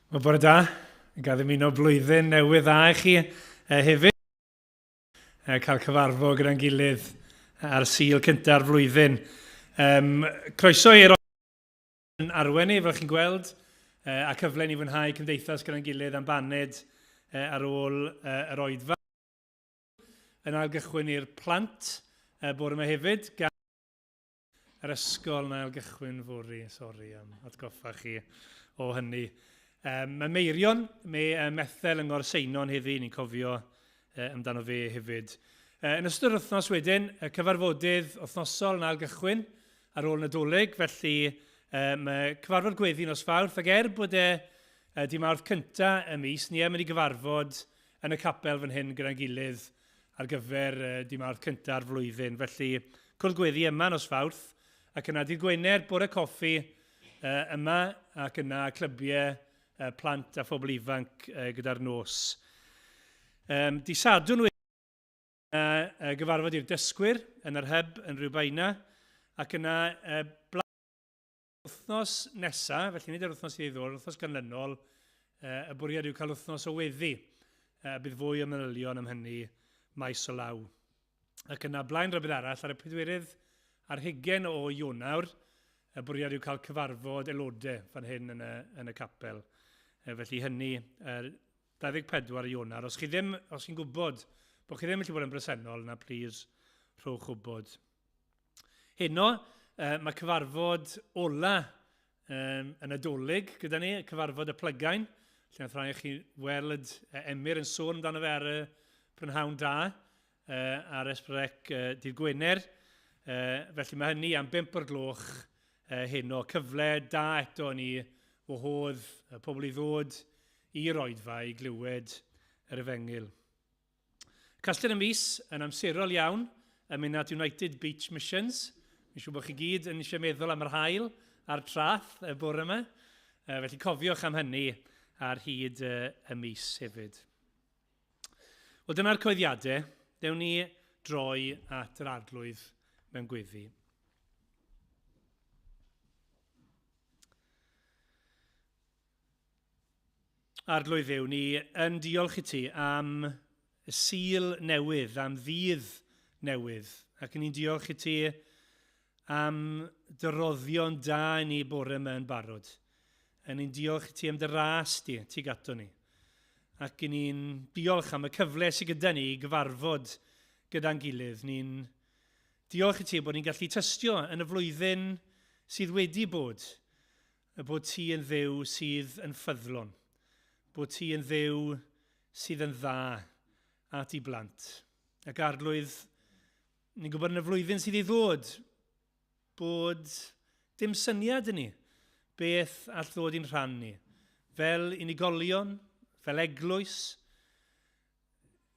Wel, bore da. Yn gael ddymuno blwyddyn newydd dda i chi eh, hefyd. Eh, cael cyfarfod gyda'n gilydd ar Sul cynta'r flwyddyn. Um, croeso i'r arwen ni, fel chi'n gweld, eh, a cyfle ni fwynhau cymdeithas gyda'n gilydd am baned eh, ar ôl eh, yr oedfa. Yn ailgychwyn i'r plant eh, bore yma hefyd, gan Yr ysgol yn ailgychwyn fory, sori am atgoffa chi o hynny. Um, mae Meirion, mae uh, Methel yng Ngorseinon heddi, ni'n cofio uh, amdano fe hefyd. Uh, yn ystod yr wythnos wedyn, y cyfarfodydd wythnosol yn ailgychwyn ar ôl Nadolig, felly uh, mae cyfarfod gweddi nos Fawrth, ac er bod e uh, di Mawrth cynta y mis, ni yn mynd i gyfarfod yn y capel fan hyn gyda'n gilydd ar gyfer dydd Mawrth cynta'r flwyddyn. Felly, cwrdd gweddi yma nos Fawrth, ac yna dydd Gwener, bore coffi yma, ac yna clybiau plant a phobl ifanc gyda'r nos. Um, di Sadwrn wedi gyfarfod i'r dysgwyr yn yr hyb yn Rhiwbeina, ac yna Wythnos nesa, felly nid yr wythnos sydd i ddod, yr wythnos ganlynol, y bwriad yw cael wythnos o weddi. Bydd fwy o manylion am hynny maes o law. Ac yna, blaen rhybudd arall, ar y pedwerydd ar hugen o Ionawr, y bwriad yw cael cyfarfod aelodau fan hyn yn y, yn y capel. Felly hynny, 24 Ionawr. Os chi ddim, os chi'n gwybod bod chi ddim yn gallu bod yn bresennol, yna plis rhowch wybod. Heno, uh, mae cyfarfod ola um, y Nadolig gyda ni, cyfarfod y plygain, lle nath rhai o chi weld Emyr yn sôn amdano fe ar y prynhawn da uh, ar Esbrec uh, dydd Gwener. Uh, felly mae hynny am 5 o'r gloch uh, heno. Cyfle da eto ni wahodd y pobl i ddod i'r oedfa i glywed yr efengyl. Casgliad y mis yn amserol iawn yn mynd at United Beach Missions. Fi'n siŵr bod chi gyd yn eisiau meddwl am yr haul a'r traeth y bore yma. Felly cofiwch am hynny ar hyd y mis hefyd. Wel, dyna'r coeddiadau. Dewn ni droi at yr arglwydd mewn gweddi. Arglwydd Dduw, ni yn diolch i ti am y Sul newydd, am ddydd newydd, ac ni'n diolch i ti am dy roddion da i ni bore yma yn barod. A ni'n diolch i ti am dy ras di, ti gato ni. Ac i ni'n diolch am y cyfle sydd gyda ni i gyfarfod gyda'n gilydd. Ni'n diolch i ti bod ni'n gallu tystio yn y flwyddyn sydd wedi bod Y bod ti yn Dduw sydd yn ffyddlon, bod ti yn Dduw sydd yn dda at i blant. Ac Arglwydd, ni'n gwybod yn y flwyddyn sydd i ddod, bod dim syniad yn ni beth all ddod i'n rhan ni, fel unigolion, fel eglwys.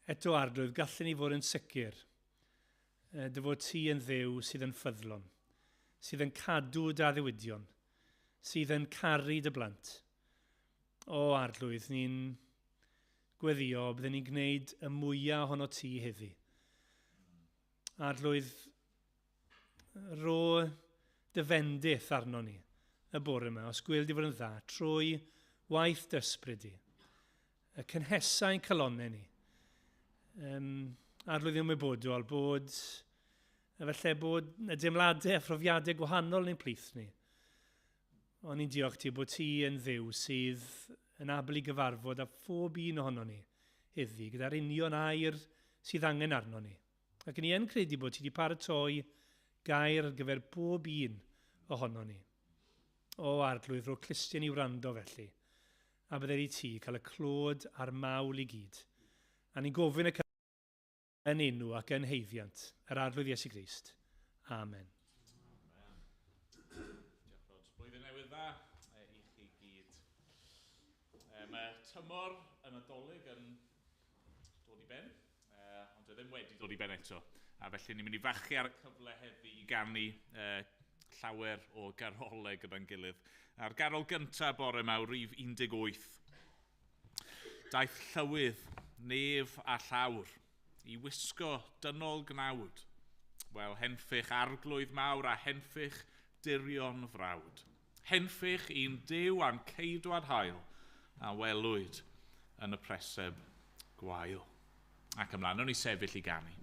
Eto, Arglwydd, gallwn ni fod yn sicr dy fod ti yn Dduw sydd yn ffyddlon, sydd yn cadw dy addewidion, sydd yn caru dy blant. O, Arglwydd, ni'n gweddio byddwn ni'n gwneud y mwyaf ohono ti heddi. Arglwydd, rho dy fendith arno ni y bore yma, os gwel di fod yn dda, trwy waith dy ysbryd di. Y cynhesau ein calonnau ni. Um, arlwydd ymwybodol bod, efallai bod y deimladau a phrofiadau gwahanol yn ein plith ni. Ond ni'n diolch ti bod ti yn Dduw sydd yn abl i gyfarfod â phob un ohono ni heddi, gyda'r union air sydd angen arno ni. Ac ni yn credu bod ti wedi paratoi gair ar gyfer bob un ohono ni. O Arglwydd, rho clustiau ni wrando felly, a bydded i ti cael y clod a'r mawl i gyd. A ni'n gofyn y cyfan yn enw ac yn haeddiant yr Arglwydd Iesu Grist. Amen. Amen. Diolch Rod. Blwyddyn newydd dda i chi gyd. Mae tymor y Nadolig yn dod i ben, ond dwi ddim wedi dod i ben eto. A felly ni'n mynd i fachu ar y cyfle heddi i ganu llawer o garolau gyda'n gilydd. A'r garol gyntaf bore yma yw rif 18. Daeth llywydd, nef a llawr, i wisgo dynol gnawd. Wel, henffych arglwydd mawr a henffych dirion frawd. Henffych i'n Duw a'n ceidwad hael. a welwyd yn y preseb gwael. Ac ymlaen, o'n i sefyll i ganu.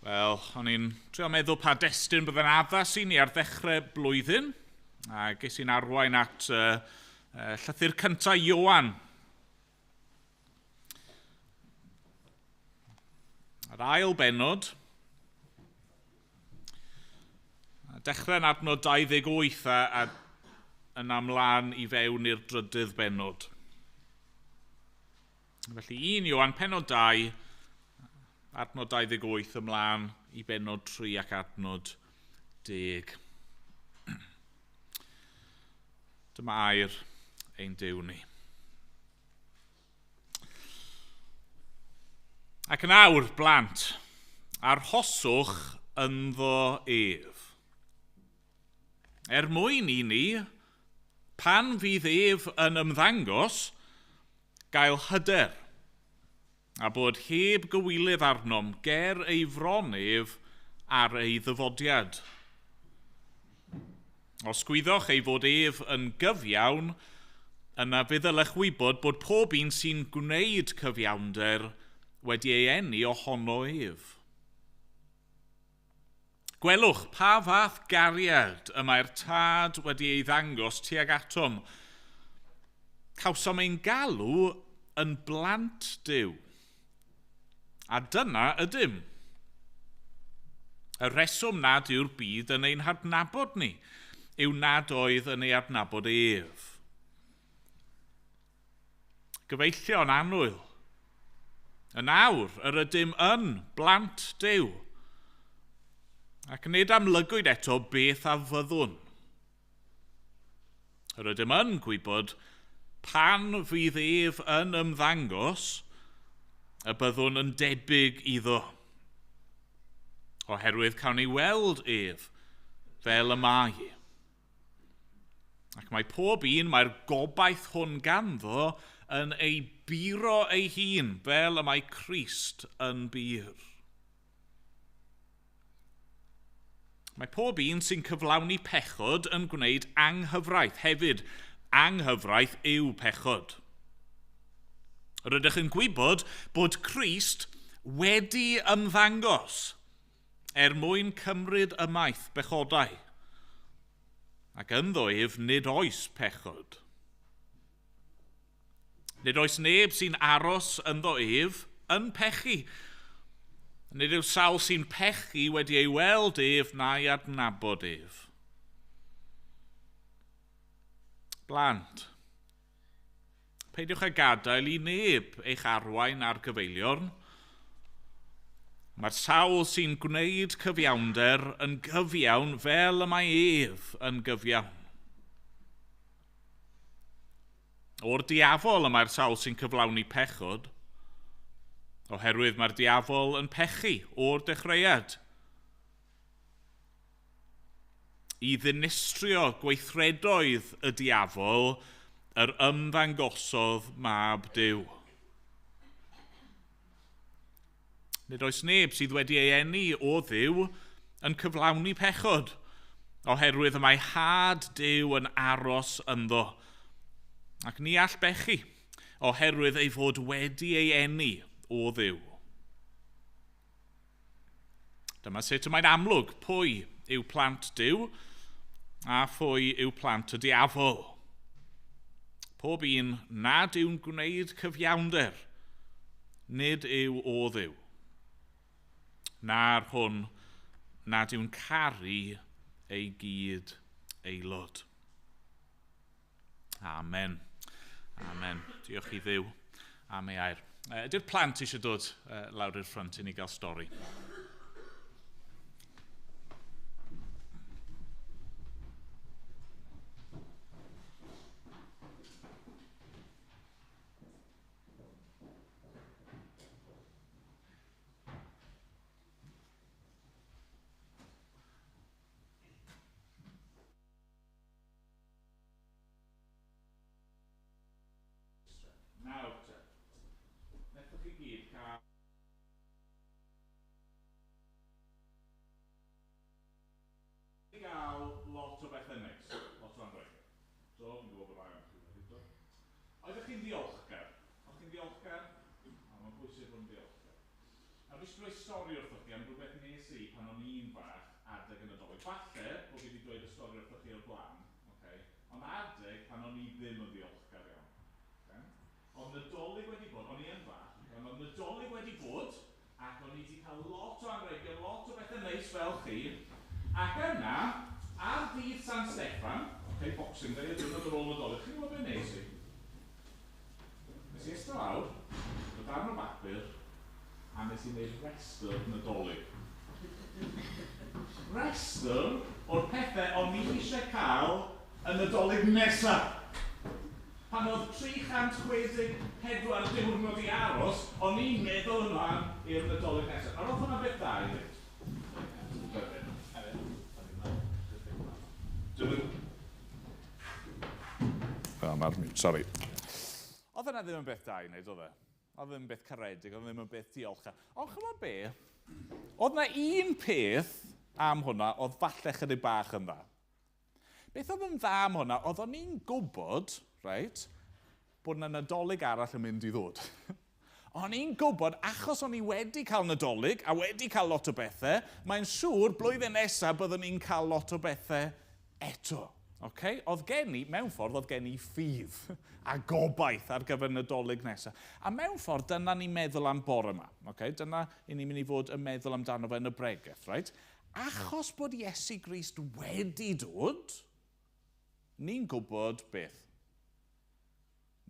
Wel, o'n i'n trio meddwl pa destun byddai'n addas i ni ar ddechrau blwyddyn, a ges i'n arwain at llythyr cyntaf Ioan. Yr ail bennod, a dechrau'n adnod 28 a yna ymlaen i fewn i'r drydydd bennod. Felly 1 Ioan pennod 2, adnod 28 ymlaen i bennod 3 ac adnod 10. Dyma air ein Duw ni. Ac yn awr, blant, arhoswch ynddo ef. Er mwyn i ni, pan fydd ef yn ymddangos, gael hyder, a bod heb gywilydd arnom ger ei fron ef ar ei ddyfodiad. Os gwyddoch ei fod ef yn gyfiawn, yna fe ddylech wybod bod pob un sy'n gwneud cyfiawnder wedi ei eni ohono ef. Gwelwch pa fath gariad y mae'r Tad wedi ei ddangos tuag atom. Cawsom ein galw yn blant Duw. A dyna ydym. Y rheswm nad yw'r byd yn ein hadnabod ni yw nad oedd yn ei adnabod ef. Gyfeillion annwyl, yn awr yr ydym yn blant Duw, ac nid amlygwyd eto beth a fyddwn. Yr ydym yn gwybod pan fydd ef yn ymddangos y byddwn yn debyg iddo, oherwydd cawn ni weld ef fel y mae. Ac mae pob un mae'r gobaith hwn ganddo yn ei buro ei hun fel y mae Crist yn bur. Mae pob un sy'n cyflawni pechod yn gwneud anghyfraith. Hefyd, anghyfraith yw pechod. Rydych yn gwybod bod Crist wedi ymddangos er mwyn cymryd ymaith bechodau. Ac ynddo ef nid oes pechod. Nid oes neb sy'n aros ynddo ef yn pechu. Nid yw sawl sy'n pechu wedi ei weld ef na'i adnabod ef. Blant, peidiwch â gadael i neb eich arwain ar gyfeiliorn. Mae'r sawl sy'n gwneud cyfiawnder yn gyfiawn fel y mae ef yn gyfiawn. O'r diafol y mae'r sawl sy'n cyflawni pechod, oherwydd mae'r diafol yn pechu o'r dechreuad. I ddinistrio gweithredoedd y diafol, yr ymddangosodd Mab Duw. Nid oes neb sydd wedi ei eni o Dduw yn cyflawni pechod, oherwydd y mae had Duw yn aros ynddo. Ac ni all bechu, oherwydd ei fod wedi ei eni o Dduw. Dyma sut y mae'n amlwg pwy yw plant Duw a phwy yw plant y diafol. Pob un nad yw'n gwneud cyfiawnder, nid yw o Dduw. Na'r hwn nad yw'n caru ei gyd aelod. Amen. Amen. Diolch i Dduw am ei air. Ydy'r plant eisiau dod lawr i'r ffrynt i ni gael stori? Nawr te, wnaethoch chi gyd cael lot o bethau neis, lot o anrhegion. Do, fi'n gwybod bod rhai ohonoch chi wedi, do. Oeddech chi'n ddiolchgar? O'ch chi'n ddiolchgar? O, mae'n bwysig bod yn ddiolchgar. Nawr, fi eisiau dweud stori wrthoch chi am rhywbeth nes i pan o'n i'n fach adeg y Nadolig. Falle bod fi wedi dweud y stori wrthoch chi o'r blaen, okay? Ond adeg pan o'n i ddim yn ddiolchgar iawn. Okay? Oedd Nadolig wedi bod, o'n i yn fach, okay? Ond oedd Nadolig wedi bod, ac o'n i wedi cael lot o anrhegion, lot o bethau neis fel chi, ac yna, ar ddydd San Steffan, okay, Boxing Day, y diwrnod ar ôl Nadolig, chi'n gwybod beth nes i? Nes i eistedd lawr, o darn o bapur, a nes i wneud rhestr Nadolig. Rhestr o'r pethau o'n i eisiau cael y Nadolig nesaf. Pan oedd 364 diwrnod i aros, o'n i'n meddwl ymlaen i'r Nadolig nesaf. A roedd hwnna'n beth da i ddweud. Oh, mae'r mute, sorry. Oedd yna ddim yn beth da i wneud, oedd e? Oedd ddim yn beth caredig, oedd ddim yn beth diolchgar. Ond chymod be? Oedd yna un peth am hwnna, oedd falle chydig bach yn dda. Beth oedd yn dda am hwnna, oedd o'n i'n gwybod, reit, bod yna Nadolig arall yn mynd i ddod. O'n i'n gwybod, achos o'n i wedi cael Nadolig a wedi cael lot o bethau, mae'n siŵr blwyddyn nesaf byddwn ni'n cael lot o bethau eto. Okay? Oedd gen i, mewn ffordd, oedd gen i ffydd a gobaith ar gyfer Nadolig nesaf. A mewn ffordd, dyna ni'n meddwl am bore yma. Okay? Dyna i ni'n mynd i fod yn meddwl amdano fe yn y bregeth. Right? Achos bod Iesu Grist wedi dod, ni'n gwybod beth?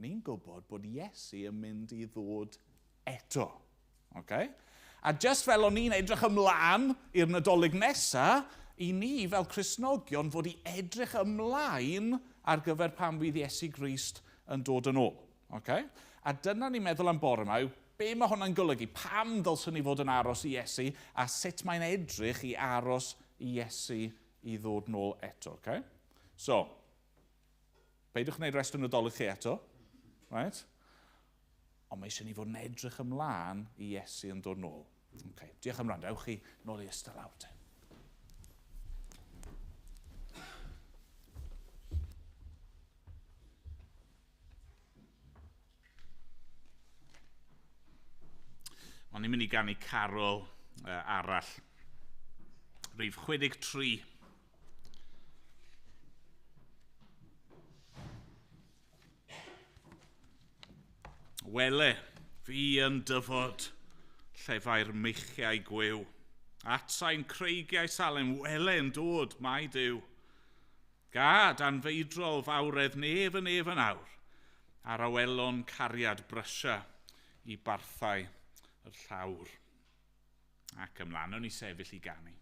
Ni'n gwybod bod Iesu yn mynd i ddod eto. Okay? A just fel o'n i'n edrych ymlaen i'r Nadolig nesaf, i ni fel Cristnogion fod i edrych ymlaen ar gyfer pan fydd Iesu Grist yn dod yn ôl. Okay? A dyna ni'n meddwl am bore yma, yw be mae hwnna'n golygu, pam ddylswn ni fod yn aros i Iesu, a sut mae'n edrych i aros i Iesu i ddod nôl eto. Okay? So, peidiwch wneud rhestr Nadolig chi eto, right? Ond mae eisiau ni fod yn edrych ymlaen i Iesu yn dod nôl. Okay. Diolch am wrando. Ewch chi nôl i ystod lawr te. Ond ni'n mynd i ganu carol arall. Rhif 63. Wele, fi yn dyfod, llefau'r meichiau gwyw. Atsain creigiau Salem, wele yn dod, mae Duw. Gad anfeidrol fawredd nef yn nef yn awr, a'r awelon cariad brysia i barthau y llawr. Ac ymlaen, o'n i sefyll i ganu.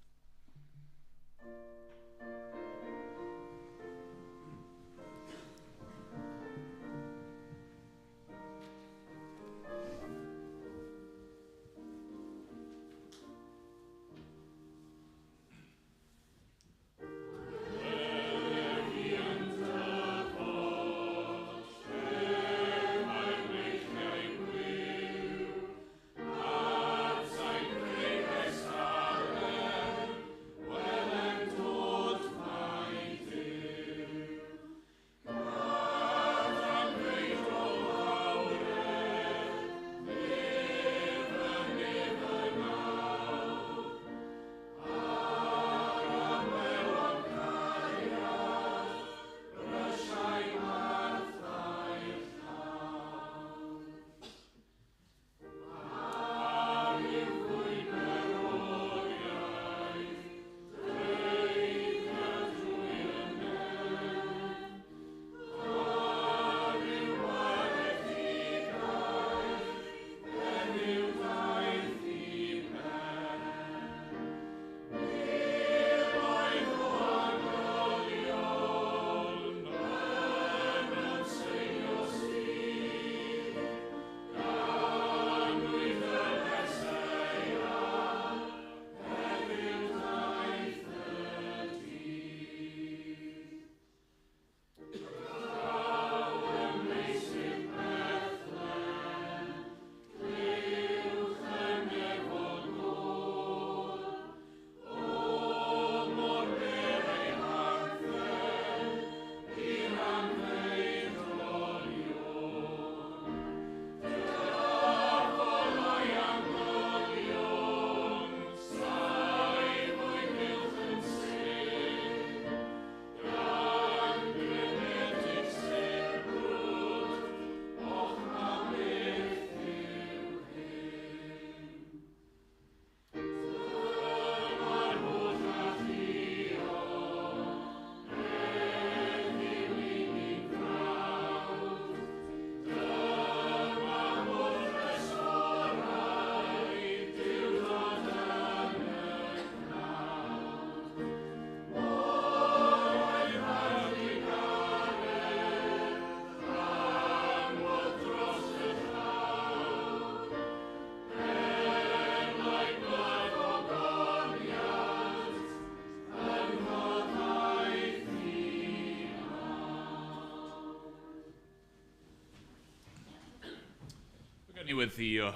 Ni weddio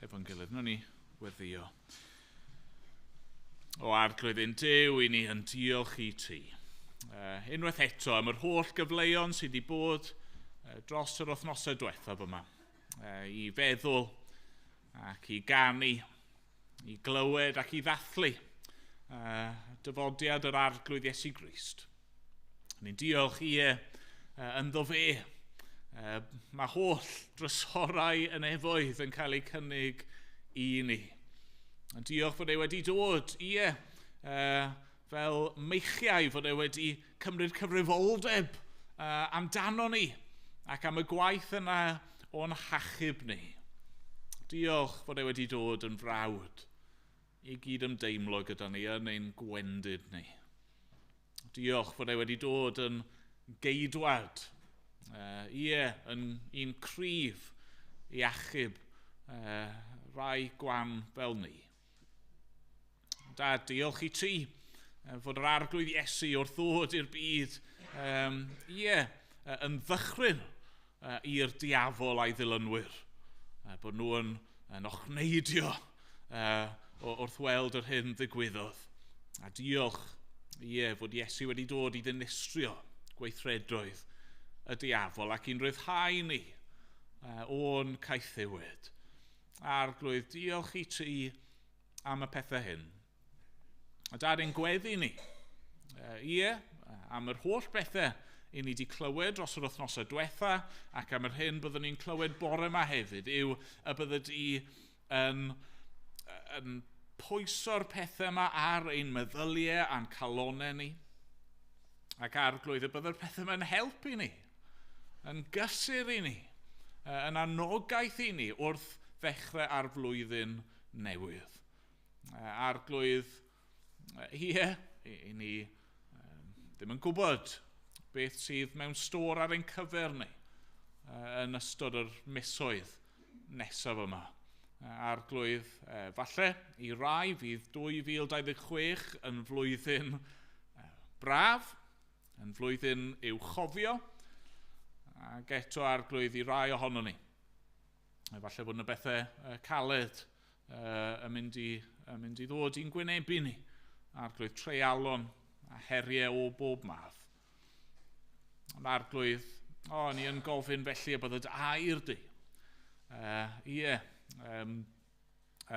efo'n gilydd, nawn ni weddio. O Arglwydd ein Duw, i ni yn diolch i ti. Unwaith eto am yr holl gyfleon sydd wedi bod dros yr wythnosau diwethaf yma. I feddwl ac i ganu, i glywed ac i ddathlu dyfodiad yr Arglwydd Iesu Grist. Ni'n diolch i ynddo fe. Mae holl drysorau y nefoedd yn cael eu cynnig i ni. Yn diolch fod e wedi dod, ie, fel meichiau fod e wedi cymryd cyfrifoldeb amdano ni ac am y gwaith yna o'n hachub ni. Diolch fod e wedi dod yn frawd i gyd ymdeimlo gyda ni yn ein gwendid ni. Diolch fod e wedi dod yn geidwad. Ie, yn un cryf i achub rai gwan fel ni. Dad, diolch i ti fod yr Arglwydd Iesu wrth ddod i'r byd, yn ddychryn i'r diafol a'i ddilynwyr. Bod nhw yn ochneidio wrth weld yr hyn ddigwyddodd. A diolch, ie, fod Iesu wedi dod i ddinistrio gweithredoedd y diafol ac i'n rhyddhau ni o'n caethiwed. Arglwydd, diolch i ti am y pethau hyn. A Dad, ein gweddi ni, ie, am yr holl bethau i ni wedi clywed dros yr wythnosau diwetha ac am yr hyn byddwn ni'n clywed bore yma hefyd, yw y bydde di yn pwyso'r pethau yma ar ein meddyliau a'n calonau ni. Ac Arglwydd, y bydde'r pethau yma'n helpu ni, yn gysur i ni, yn anogaeth i ni wrth ddechrau ar flwyddyn newydd. Arglwydd, ie, i ni ddim yn gwybod beth sydd mewn stôr ar ein cyfer ni yn ystod yr misoedd nesaf yma. Arglwydd, falle i rai fydd 2026 yn flwyddyn braf, yn flwyddyn i'w chofio, ac eto Arglwydd i rai ohono ni. Falle bod yna bethau caled yn mynd i ddod i'n gwynebu ni. Arglwydd, treialon a heriau o bob math. Ond Arglwydd, ni yn gofyn felly y bydde dy air di.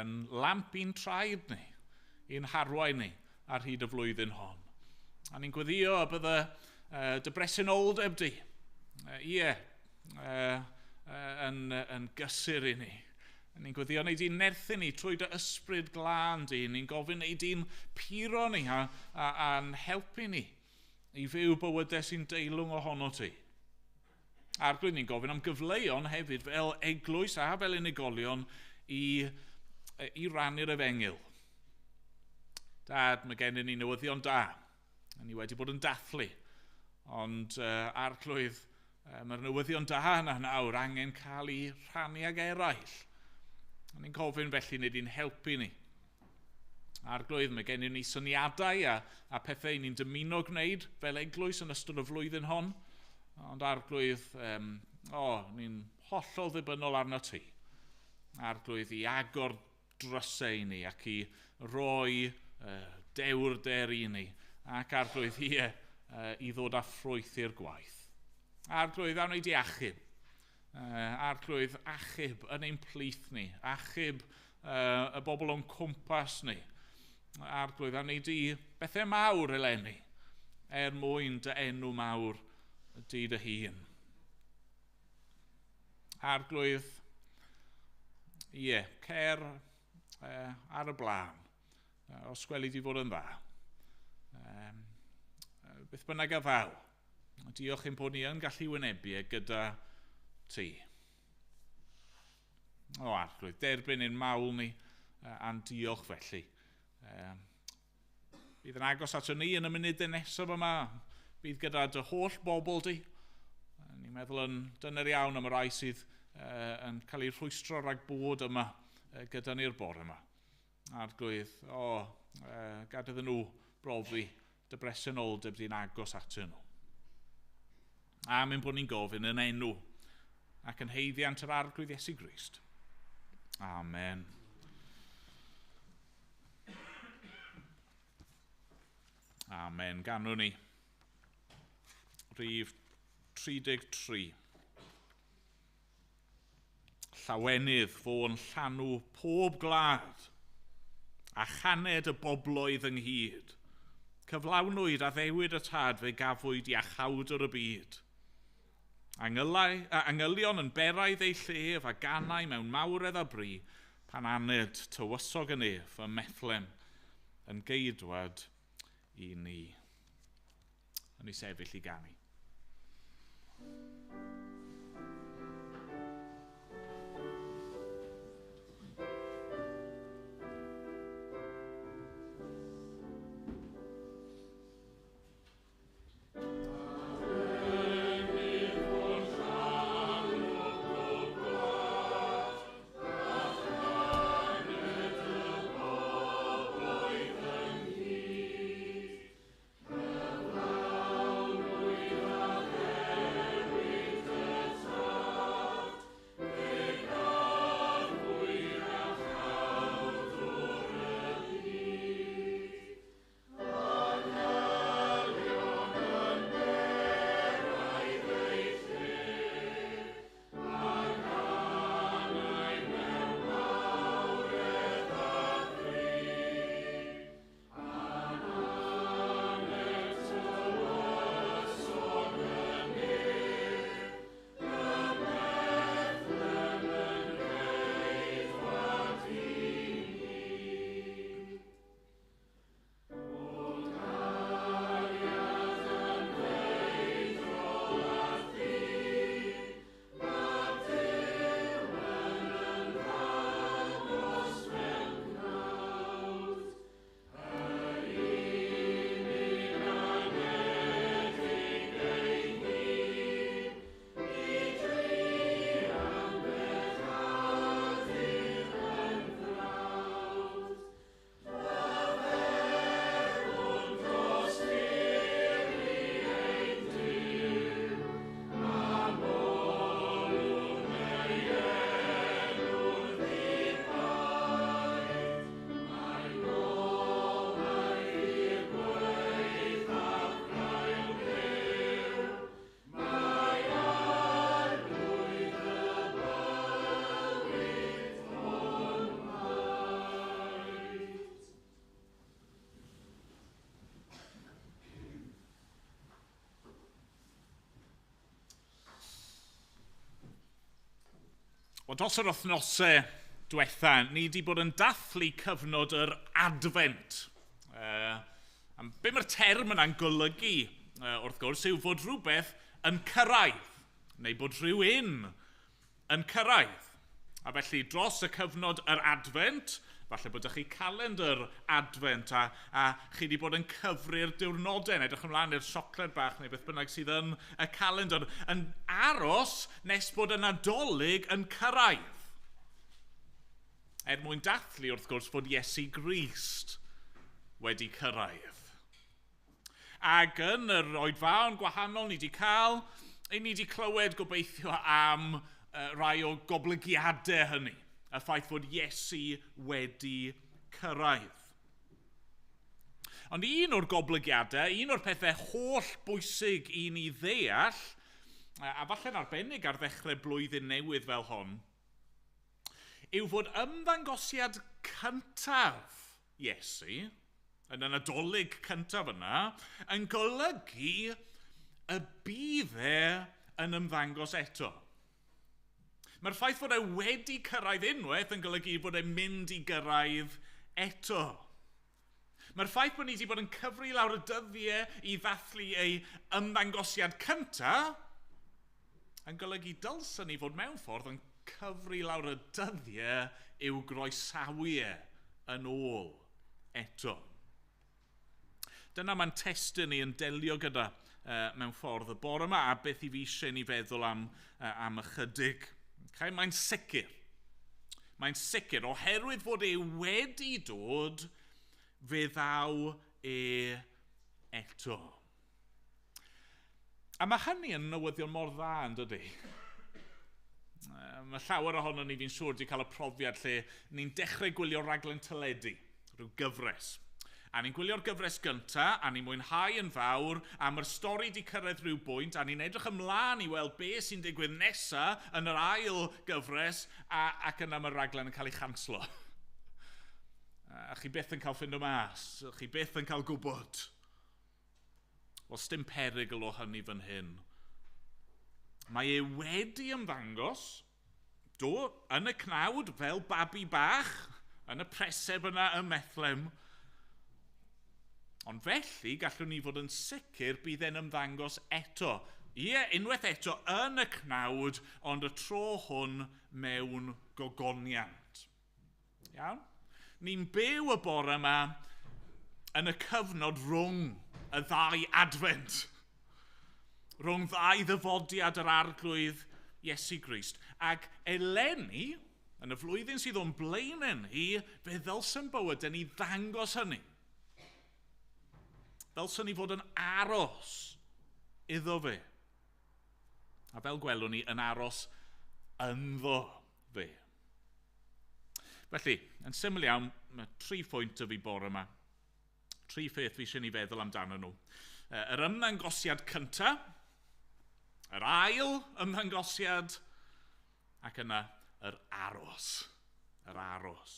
Yn lamp i'n traed ni, i'n harwain ni ar hyd y flwyddyn hon. A ni'n gweddio y bydde dy bresenoldeb di, yn gysur i ni. Ni'n gweddio wneud i'n nerthu ni trwy dy ysbryd glân di. Ni'n gofyn wneud i'n puro ni a'n helpu ni i fyw bywydau sy'n deilwng ohono ti. Arglwydd, ni'n gofyn am gyfleon hefyd fel eglwys a fel unigolion i rannu'r efengyl. Dad, mae gennym ni newyddion da. Ni wedi bod yn dathlu, ond Arglwydd, mae'r newyddion da yna nawr angen cael ei rhannu ag eraill. Ni'n gofyn felly wneud i'n helpu ni. Arglwydd, mae gennym ni syniadau a pethau ni'n dymuno gwneud fel eglwys yn ystod y flwyddyn hon. Ond Arglwydd, ni'n hollol ddibynnol arno ti. Arglwydd, i agor drysau i ni ac i roi dewrder i ni. Ac Arglwydd, i ddod â ffrwyth i'r gwaith. Arglwydd, awn ni di achub. Arglwydd, achub yn ein plith ni. Achub y bobl o'n cwmpas ni. Arglwydd, awn ni di bethau mawr eleni, er mwyn dy enw mawr di dy hun. Arglwydd, ie, cer ar y blaen, os gweli di fod yn dda. Beth bynnag a ddaw, diolch ein bod ni yn gallu wynebu gyda ti. O Arglwydd, derbyn ein mawl ni a'n diolch felly. Bydd yn agos ato ni yn y munudau nesaf yma. Bydd gyda dy holl bobl di. Ni'n meddwl yn dyner iawn am y rai sydd yn cael eu rhwystro rhag bod yma gyda ni'r bore yma. Arglwydd, gad iddyn nhw brofi dy bresenoldeb di'n agos atyn nhw. Am ein bod ni'n gofyn yn enw ac yn haeddiant yr Arglwydd Iesu Grist. Amen. Amen. Ganwn ni. Rhif 33. Llawenydd fo'n llanw pob gwlad, a chaned y bobloedd ynghyd. Cyflawnwyd addewid y tad fe gafwyd iachawdwr y byd. Angylion yn beraidd ei llef a ganau mewn mawredd a bri, pan aned tywysog yn ef ym Methlem yn geidwad i ni. Yn ei sefyll i ganu. Wel, dros yr wythnosau diwetha, ni wedi bod yn dathlu cyfnod yr Adfent. Am be mae'r term yna'n golygu, wrth gwrs, yw fod rhywbeth yn cyrraedd, neu bod rhywun yn cyrraedd. A felly, dros y cyfnod yr Adfent, falle bod chi calendr Adfent a chi wedi bod yn cyfri'r diwrnodau, yn edrych ymlaen i'r siocled bach neu beth bynnag sydd yn y calendr, yn aros nes bod y Nadolig yn cyrraedd. Er mwyn dathlu, wrth gwrs, fod Iesu Grist wedi cyrraedd. Ac yn yr oedfaon gwahanol ni wedi cael, ni wedi clywed gobeithio am rai o goblygiadau hynny. Y ffaith fod Iesu wedi cyrraedd. Ond un o'r goblygiadau, un o'r pethau holl bwysig i ni ddeall, a falle'n arbennig ar ddechrau blwyddyn newydd fel hon, yw fod ymddangosiad cyntaf Iesu, yn y Nadolig cyntaf yna, yn golygu y bydd e yn ymddangos eto. Mae'r ffaith fod e wedi cyrraedd unwaith yn golygu fod e'n mynd i gyrraedd eto. Mae'r ffaith bod ni wedi bod yn cyfri lawr y dyddiau i ddathlu ei ymddangosiad cyntaf yn golygu dylsen ni fod mewn ffordd yn cyfri lawr y dyddiau i'w groesawu e yn ôl eto. Dyna mae'n testun ni yn delio gyda mewn ffordd y bore yma, a beth i fi eisiau ni feddwl am ychydig. Okay? Mae'n sicr. Mae'n sicr, oherwydd fod e wedi dod, fe ddaw e eto. A mae hynny yn newyddion mor dda, yn dydy? Mae llawer ohono ni, fi'n siŵr, wedi cael y profiad lle ni'n dechrau gwylio raglen teledu, rhyw gyfres. A ni'n gwylio'r gyfres gynta, a ni'n mwynhau yn fawr, a mae'r stori wedi cyrraedd rhyw bwynt, a ni'n edrych ymlaen i weld be sy'n digwydd nesa yn yr ail gyfres, ac yna mae'r raglen yn cael ei chanslo. A chi byth yn cael ffindo mas, chi byth yn cael gwybod. Wel, sdim perygl o hynny fan hyn. Mae e wedi ymddangos, do, yn y cnawd fel babi bach, yn y preseb yna ym Methlehem. Ond felly, gallwn ni fod yn sicr bydd e'n ymddangos eto. Ie, unwaith eto yn y cnawd, ond y tro hwn mewn gogoniant. Iawn? Ni'n byw y bore yma yn y cyfnod rhwng y ddau adfent. Rhwng ddau ddyfodiad yr Arglwydd Iesu Grist. Ac eleni, yn y flwyddyn sydd o'n blaenau ni, fe ddylsen bywydau ni ddangos hynny. Ddylsen ni fod yn aros iddo fe. A fel gwelwn ni, yn aros ynddo fe. Felly, yn syml iawn, mae 3 phwynt o fi bore yma. 3 pheth fi eisiau ni feddwl amdano nhw. Yr ymddangosiad cyntaf, yr ail ymddangosiad, ac yna yr aros. Yr aros.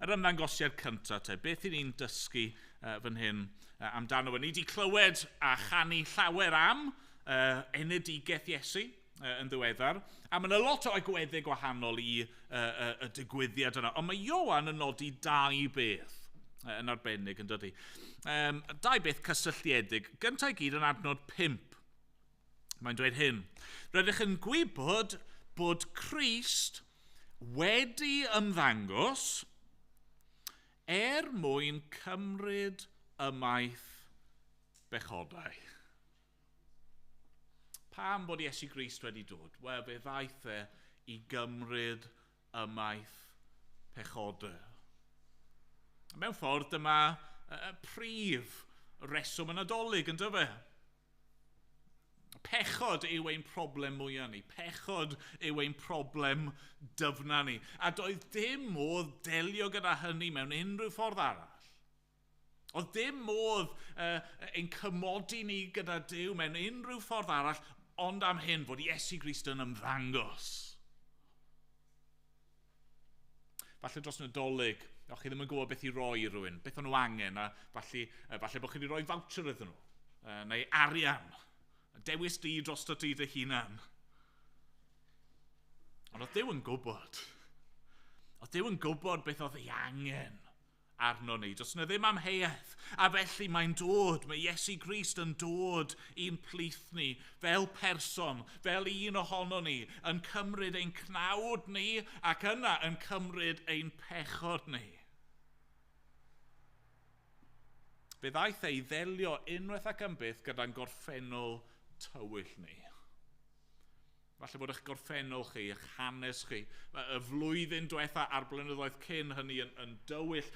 Yr ymddangosiad cyntaf te, beth i ni'n dysgu fan hyn amdano fe? Ni wedi clywed a chanu llawer am enedigaeth Iesu yn ddiweddar, a mae yna lot o agweddau gwahanol i y digwyddiad yna, ond mae Ioan yn nodi 2 beth yn arbennig, yn dydi? 2 beth cysylltiedig. Gyntaf i gyd yn adnod 5. Mae'n dweud hyn. Rydych yn gwybod bod Crist wedi ymddangos er mwyn cymryd ymaith bechodau. Pam bod Iesu Grist wedi dod? Wel, fe ddaeth e i gymryd ymaith pechodau. Mewn ffordd, dyma y prif reswm y Nadolig, yn dyfe? Pechod yw ein problem mwyaf ni. Pechod yw ein problem dyfna ni. A doedd dim modd delio gyda hynny mewn unrhyw ffordd arall. Oedd dim modd ein cymodi ni gyda Duw mewn unrhyw ffordd arall, ond am hyn fod Iesu Grist yn ymddangos. Falle dros Nadolig, o'ch chi ddim yn gwybod beth i roi i rywun, beth o'n nhw angen, a falle bod chi wedi rhoi voucher iddyn nhw, neu arian. Dewis di drosto ti dy hunan. Ond oedd Duw yn gwybod. Oedd Duw yn gwybod beth oedd ei angen arno ni. Does yna ddim amheuaeth. A felly mae'n dod, mae Iesu Grist yn dod i'n plith ni fel person, fel un ohono ni, yn cymryd ein cnawd ni ac yna yn cymryd ein pechod ni. Fe ddaeth e i ddelio unwaith ac am byth gyda'n gorffennol tywyll ni. Falle bod eich gorffennol chi, eich hanes chi, y flwyddyn diwetha a'r blynyddoedd cyn hynny yn dywyll.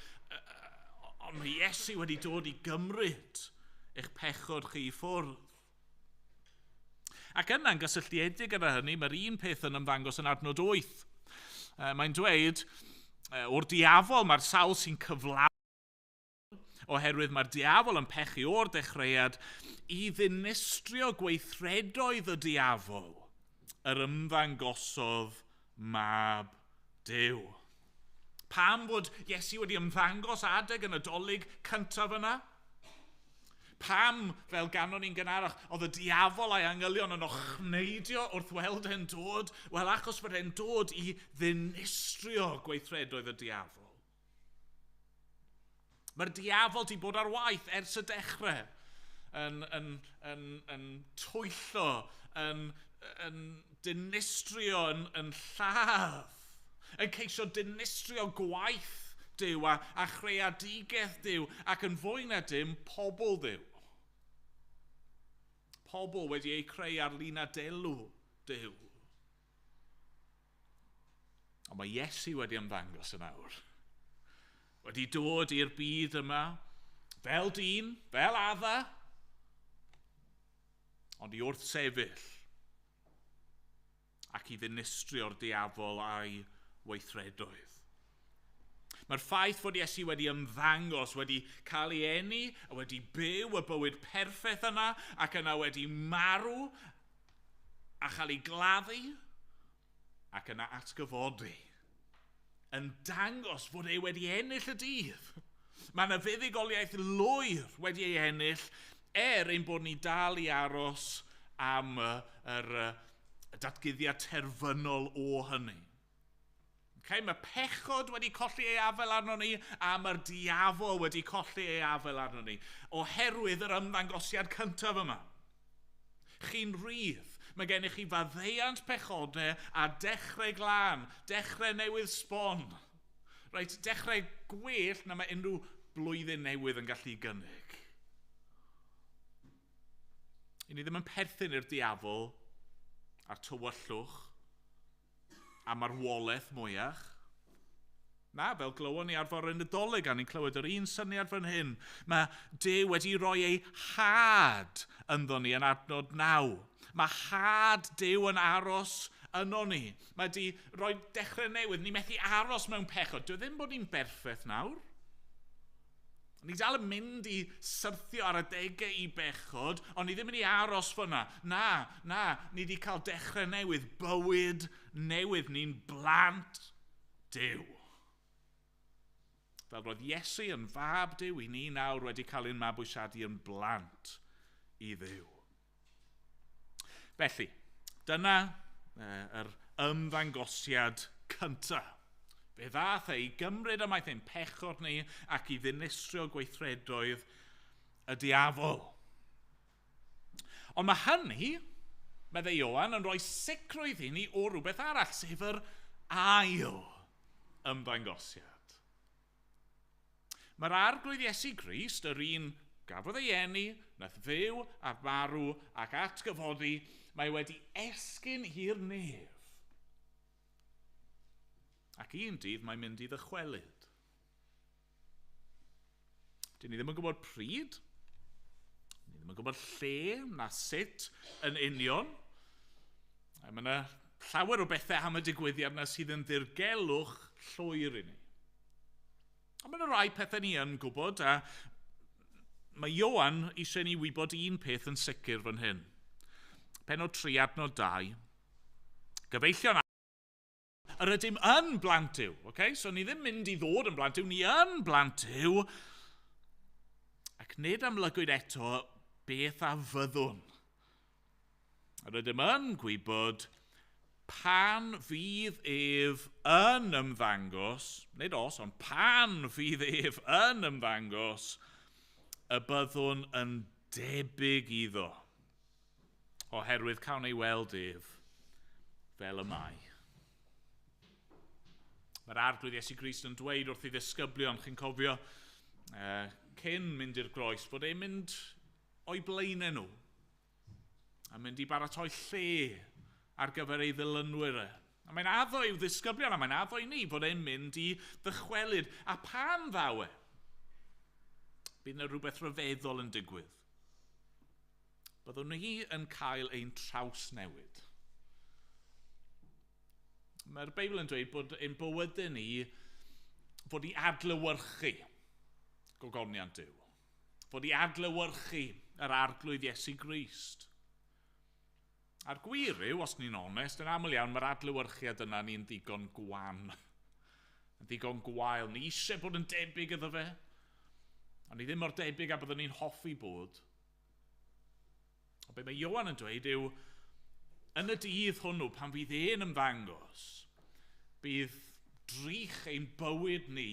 Ond mae Iesu wedi dod i gymryd eich pechod chi i ffwrdd. Ac yna'n gysylltiedig gyda hynny, mae'r un peth yn ymddangos yn adnod 8. Mae'n dweud, o'r diafol mae'r sawl sy'n cyflawn, oherwydd mae'r diafol yn pechu o'r dechreuad i ddinistrio gweithredoedd y diafol, yr ymddangosodd mab Duw. Pam fod Iesu wedi ymddangos adeg y Nadolig cyntaf yna? Pam, fel ganon ni'n gynharach, oedd y diafol a'i angylion yn ochneidio wrth weld e'n dod? Wel, achos bod e'n dod i ddinistrio gweithredoedd y diafol. Mae'r diafol 'di bod ar waith ers y dechrau, yn twyllo, yn dinistrio, yn lladd, yn ceisio dinistrio gwaith Duw a chreadigaeth Duw ac yn fwy na dim pobl Dduw. Pobl wedi eu creu ar lun a delw Duw. Ond mae Iesu wedi ymddangos yn awr. Wedi dod i'r byd yma, fel dyn, fel Adda, ond i wrthsefyll ac i ddinistrio'r diafol a'i weithredoedd. Mae'r ffaith fod Iesu wedi ymddangos, wedi cael ei eni, a wedi byw y bywyd perffaith yna, ac yna wedi marw a chael ei gladdu, ac yna atgyfodi, yn dangos fod e wedi ennill y dydd. Mae yna fuddugoliaeth lwyr wedi ei ennill, er ein bod ni dal i aros am yr datguddiad terfynol o hynny. Okay, mae pechod wedi colli ei afael arno ni, a mae'r diafol wedi colli ei afael arno ni, oherwydd yr ymddangosiad cyntaf yma. Chi'n rhydd. Mae gennych chi faddeuant pechodau a dechrau glân, dechrau newydd sbon. Reit, dechrau gwell na mae unrhyw blwyddyn newydd yn gallu gynnig. I ni ddim yn perthyn i'r diafol a'r tywyllwch a marwolaeth mwyach. Na, fel glywon ni ar fore Nadolig, a ni'n clywed yr un syniad fan hyn. Mae Duw wedi rhoi ei had ynddo ni yn adnod 9. Mae had Duw yn aros yno ni. Mae wedi rhoi dechrau newydd. Ni methu aros mewn pechod. Dyw e ddim bod ni'n berffaith nawr. Ni dal yn mynd i syrthio ar adegau i bechod, ond ni ddim yn ei aros fyna. Na, na, ni wedi cael dechrau newydd, bywyd newydd. Ni'n blant Duw. Fel roedd Iesu yn fab Duw, i ni nawr wedi cael ein mabwysiadu yn blant i Dduw. Felly, dyna yr ymddangosiad cyntaf. Fe ddaeth e i gymryd ymaith ein pechod ni ac i ddinistrio gweithredoedd y diafol. Ond mae hynny, meddai Ioan, yn rhoi sicrwydd i ni o rhywbeth arall, sef yr ail ymddangosiad. Mae'r Arglwydd Iesu Grist, yr un gafodd ei eni, nath fyw a marw ac atgyfodi, mae wedi esgyn i'r nef. Ac un dydd mae'n mynd i ddychwelyd. Dyn ni ddim yn gwybod pryd, ni ddim yn gwybod lle na sut yn union. A mae yna llawer o bethau am y digwyddiad yna sydd yn ddirgelwch llwyr i ni. Ond mae yna rai pethau ni yn gwybod, a mae Ioan eisiau ni wybod un peth yn sicr fan hyn. Pennod 3, adnod 2. Gyfeillion, yr ydym yn blant Duw. Okay? So ni ddim mynd i ddod yn blant Duw, ni yn blant Duw. Ac nid amlygwyd eto beth a fyddwn. Yr ydym yn gwybod Pan fydd ef yn ymddangos, nid os, ond pan fydd ef yn ymddangos, y byddwn yn debyg iddo, oherwydd cawn ei weld ef fel y mae. Mae'r Arglwydd Iesu Grist yn dweud wrth ei ddisgyblion, chi'n cofio, cyn mynd i'r groes, bod e'n mynd o'i blaenau nhw, a mynd i baratoi lle ar gyfer ei ddilynwyr e. A mae'n addo i'w ddisgyblion, a mae'n addo i ni fod e'n mynd i ddychwelyd. A pan ddaw e, bydd yna rhywbeth rhyfeddol yn digwydd. Byddwn ni yn cael ein trawsnewid. Mae'r Beibl yn dweud bod ein bywydau ni fod i adlewyrchu gogoniant Duw. Fod i adlewyrchu yr Arglwydd Iesu Grist. A'r gwir yw, os ni'n onest, yn aml iawn, mae'r adlewyrchiad yna ni'n ddigon gwan. Yn ddigon gwael. Ni eisiau bod yn debyg iddo fe. Ond ni ddim mor debyg a byddwn ni'n hoffi bod. Ond be mae Ioan yn dweud yw, yn y dydd hwnnw, pan fydd e'n ymddangos, bydd drych ein bywyd ni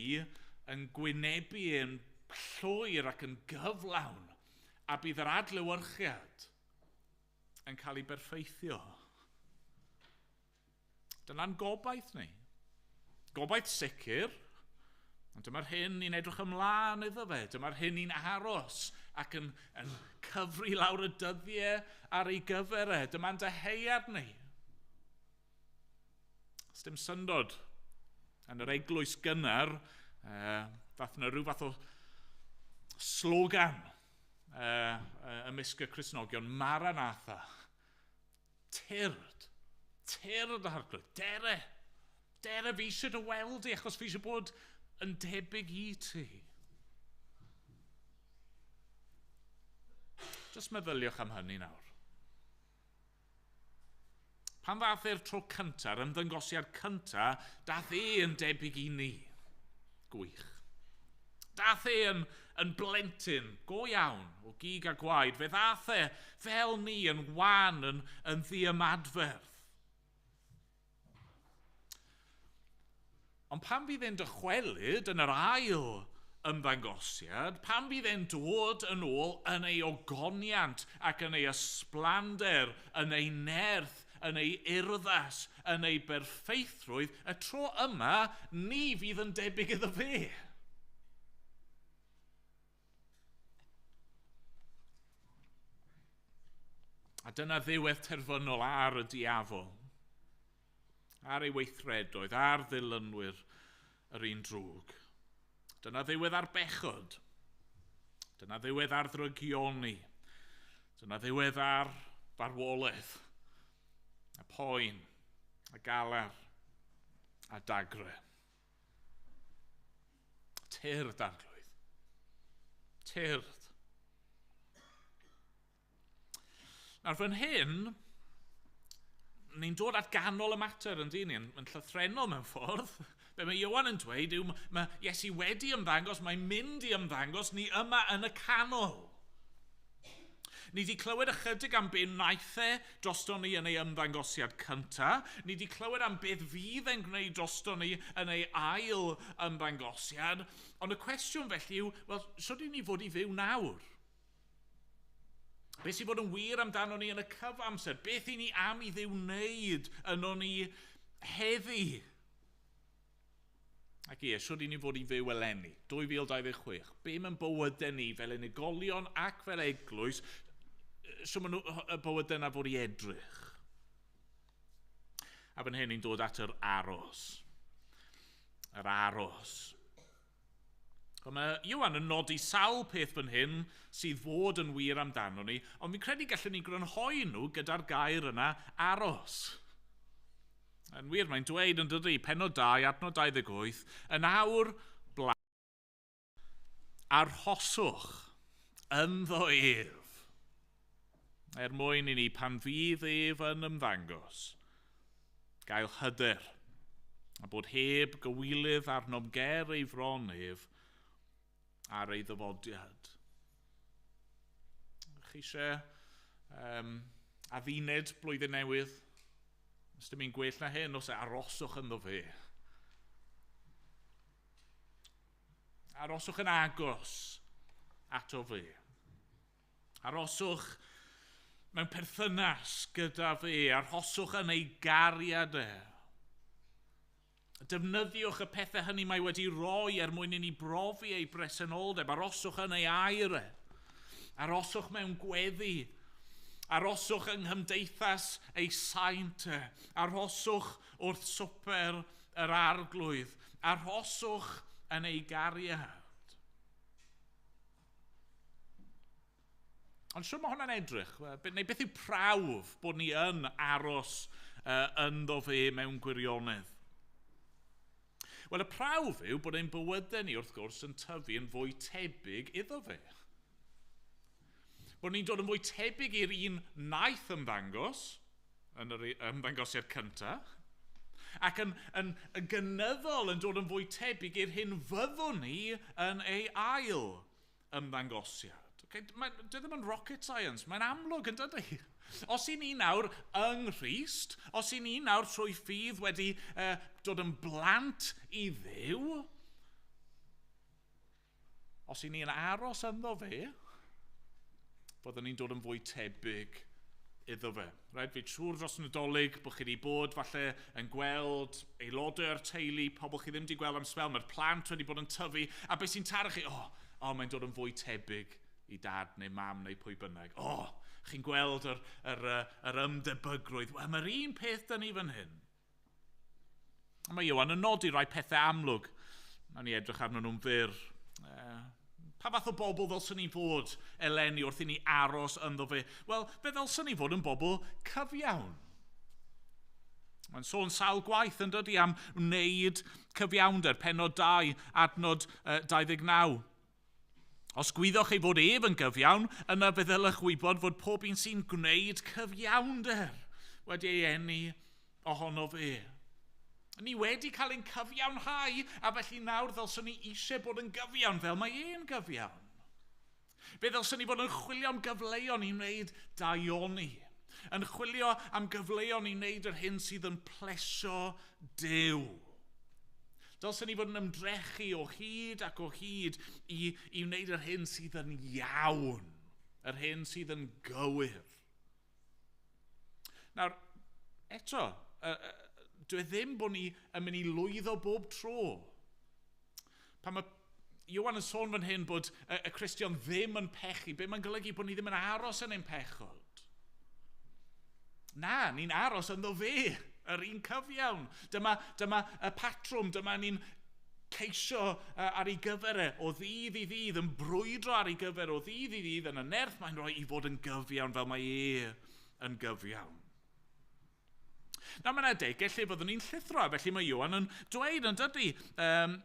yn gwynebu ein llwyr ac yn gyflawn, a bydd yr adlewyrchiad yn cael ei berffeithio. Dyna'n gobaith ni. Gobaith sicr, ond dyma'r hyn ni'n edrych ymlaen iddo fe. Dyma'r hyn ni'n aros ac yn cyfri lawr y dyddiau ar ei gyfer e. Dyma'n dyheuad ni. Sdim syndod yn yr eglwys gynnar, fath yna rhyw fath o slogan ymysg y Cristnogion, Maranatha. Tyrd, tyrd Arglwydd, dere, dere fi eisiau dy weld i, achos fi eisiau bod yn debyg i ti. Just meddyliwch am hynny nawr. Pan ddath e'r tro cyntaf, yr ymddangosiad cyntaf, dath e yn debyg i ni. Gwych. Dath e yn blentyn, go iawn, o gig a gwaed. Fe ddath e fel ni yn wan, yn ddiymadferth. Ond pan fydd e'n dychwelyd yn yr ail ymddangosiad, pan fydd e'n dod yn ôl yn ei ogoniant ac yn ei ysblander, yn ei nerth, yn ei urddas, yn ei berffeithrwydd, y tro yma, ni fydd yn debyg iddo fe. A dyna ddiwedd terfynol ar y diafol, ar ei weithredoedd, ar ddilynwyr yr un drwg. Dyna ddiwedd ar bechod. Dyna ddiwedd ar ddrygioni. Dyna ddiwedd ar farwolaeth, a poen, a galar, a dagre. Tyrd, Arglwydd. Tyrd. Nawr fan hyn, ni'n dod at ganol y mater yn dyn ni, yn llythrennol mewn ffordd. Be mae Ioan yn dweud yw, mae Iesu wedi ymddangos, mae'n mynd i ymddangos, ni yma yn y canol. Ni wedi clywed ychydig am be wnaeth e drosto ni yn ei ymddangosiad cyntaf. Ni wedi clywed am beth fydd e'n gwneud drosto ni yn ei ail ymddangosiad. Ond y cwestiwn felly yw, wel, sut i ni fod i fyw nawr? Beth sy'n bod yn wir amdano ni yn y cyfamser? Beth i ni am i Dduw wneud yno ni heddi? Ac ie, sut i ni fod i fyw eleni, 2026? Be mae'n bywydau ni fel unigolion ac fel eglwys, sut maen nhw y bywydau yna fod i edrych? A fan hyn ni'n dod at yr aros. Yr aros. Ond mae Ioan yn nodi sawl peth fan hyn sydd fod yn wir amdano ni, ond fi'n credu gallwn ni grynhoi nhw gyda'r gair yna, aros. Yn wir, mae'n dweud yn dydy, pennod 2, adnod 28, yn awr arhoswch ynddo ef, er mwyn i ni pan fydd ef yn ymddangos, gael hyder, a bod heb gywilydd arnom ger ei fron ef ar ei ddyfodiad. Chi eisiau adduned blwyddyn newydd? Os dim un gwell na hyn, os aroswch ynddo fe. Aroswch yn agos ato fe. Aroswch mewn perthynas gyda fe. Arhoswch yn ei gariad e. Defnyddiwch y pethau hynny mae wedi roi er mwyn i ni brofi ei bresenoldeb. Aroswch yn ei air e. Aroswch mewn gweddi. Aroswch yng nghymdeithas ei saint e. Arhoswch wrth swper yr arglwydd. Arhoswch yn ei gariad. Ond siwr mae hwnna'n edrych? Neu beth yw prawf bod ni yn aros ynddo fe mewn gwirionedd? Wel, y prawf yw bod ein bywydau ni, wrth gwrs, yn tyfu yn fwy tebyg iddo fe. Bod ni'n dod yn fwy tebyg i'r un naeth ymddangos, yn yr ymddangosiad cyntaf, ac yn gynyddol yn dod yn fwy tebyg i'r hyn fyddwn ni yn ei ail ymddangosiad. Okay, dyw ddim yn rocket science, mae'n amlwg yn dydy. Os i ni nawr yng Nghrist, os i ni nawr trwy ffydd wedi dod yn blant i Dduw, os i ni'n aros ynddo fe, byddwn ni'n dod yn fwy tebyg iddo fe. Right? Fi'n siŵr dros Nadolig bod chi wedi bod falle yn gweld aelodau o'r teulu, pobl chi ddim wedi gweld am sbel, mae'r plant wedi bod yn tyfu, a beth sy'n taro chi? O, mae'n dod yn fwy tebyg i dad neu mam neu pwy bynnag. O, chi'n gweld yr ymdebygrwydd. Wel, mae'r un peth dyn ni fan hyn. A mae Ioan yn nodi rai pethau amlwg. Nawn ni edrych arnyn nhw'n fyr. Pa fath o bobl ddylswn ni fod eleni wrth i ni aros ynddo fe? Wel, fe ddylswn ni fod yn bobl cyfiawn. Mae'n sôn sawl gwaith yn dydy am wneud cyfiawnder, pennod 2, adnod 29. Os gwyddoch ei fod ef yn gyfiawn, yna fe ddylech wybod fod pob un sy'n gwneud cyfiawnder wedi ei eni ohono fe. Ni wedi cael ein cyfiawnhau, a felly nawr ddylswn ni eisiau bod yn gyfiawn fel mae e'n gyfiawn. Fe ddylswn ni fod yn chwilio am gyfleon i wneud daioni, yn chwilio am gyfleon i wneud yr hyn sydd yn plesio Duw. Dylswn ni fod yn ymdrechu o hyd ac o hyd i wneud yr hyn sydd yn iawn, yr hyn sydd yn gywir. Nawr, eto, dwi ddim bod ni yn mynd i lwyddo bob tro. Pan mae Ioan yn sôn fan hyn bod y Cristion ddim yn pechu, be mae'n golygu bod ni ddim yn aros yn ein pechod? Na, ni'n aros ynddo fe, yr un cyfiawn. Dyma y patrwm, dyma ni'n ceisio ar ei gyfer e o ddydd i ddydd, yn brwydro ar ei gyfer o ddydd i ddydd, yn y nerth mae'n rhoi i fod yn gyfiawn fel mae e yn gyfiawn. Nawr, mae'n adegau lle fyddwn ni'n llithro, felly mae Ioan yn dweud yn dydy,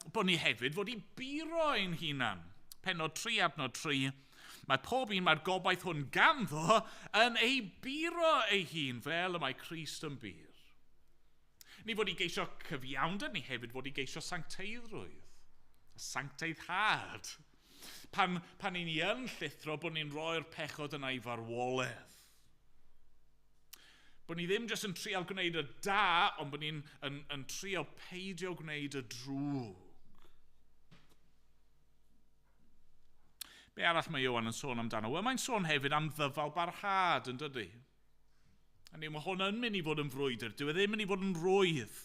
bod ni hefyd fod i buro ein hunan. Pennod 3, adnod 3, mae pob un mae'r gobaith hwn ganddo yn ei buro ei hun fel y mae Crist yn bur. Ni fod i geisio cyfiawnder, ni hefyd fod i geisio sancteiddrwydd, sancteiddhad. Pan i ni yn llithro, bod ni'n rhoi'r pechod yna i farwolaeth. Bod ni ddim jyst yn trial gwneud y da, ond bod ni'n yn trial peidio gwneud y drwg. Be arall mae Ioan yn sôn amdano? Wel, mae'n sôn hefyd am ddyfal barhad, yn dydy? Hynny, mae hwn yn mynd i fod yn frwydr, dyw e ddim yn mynd i fod yn rwydd.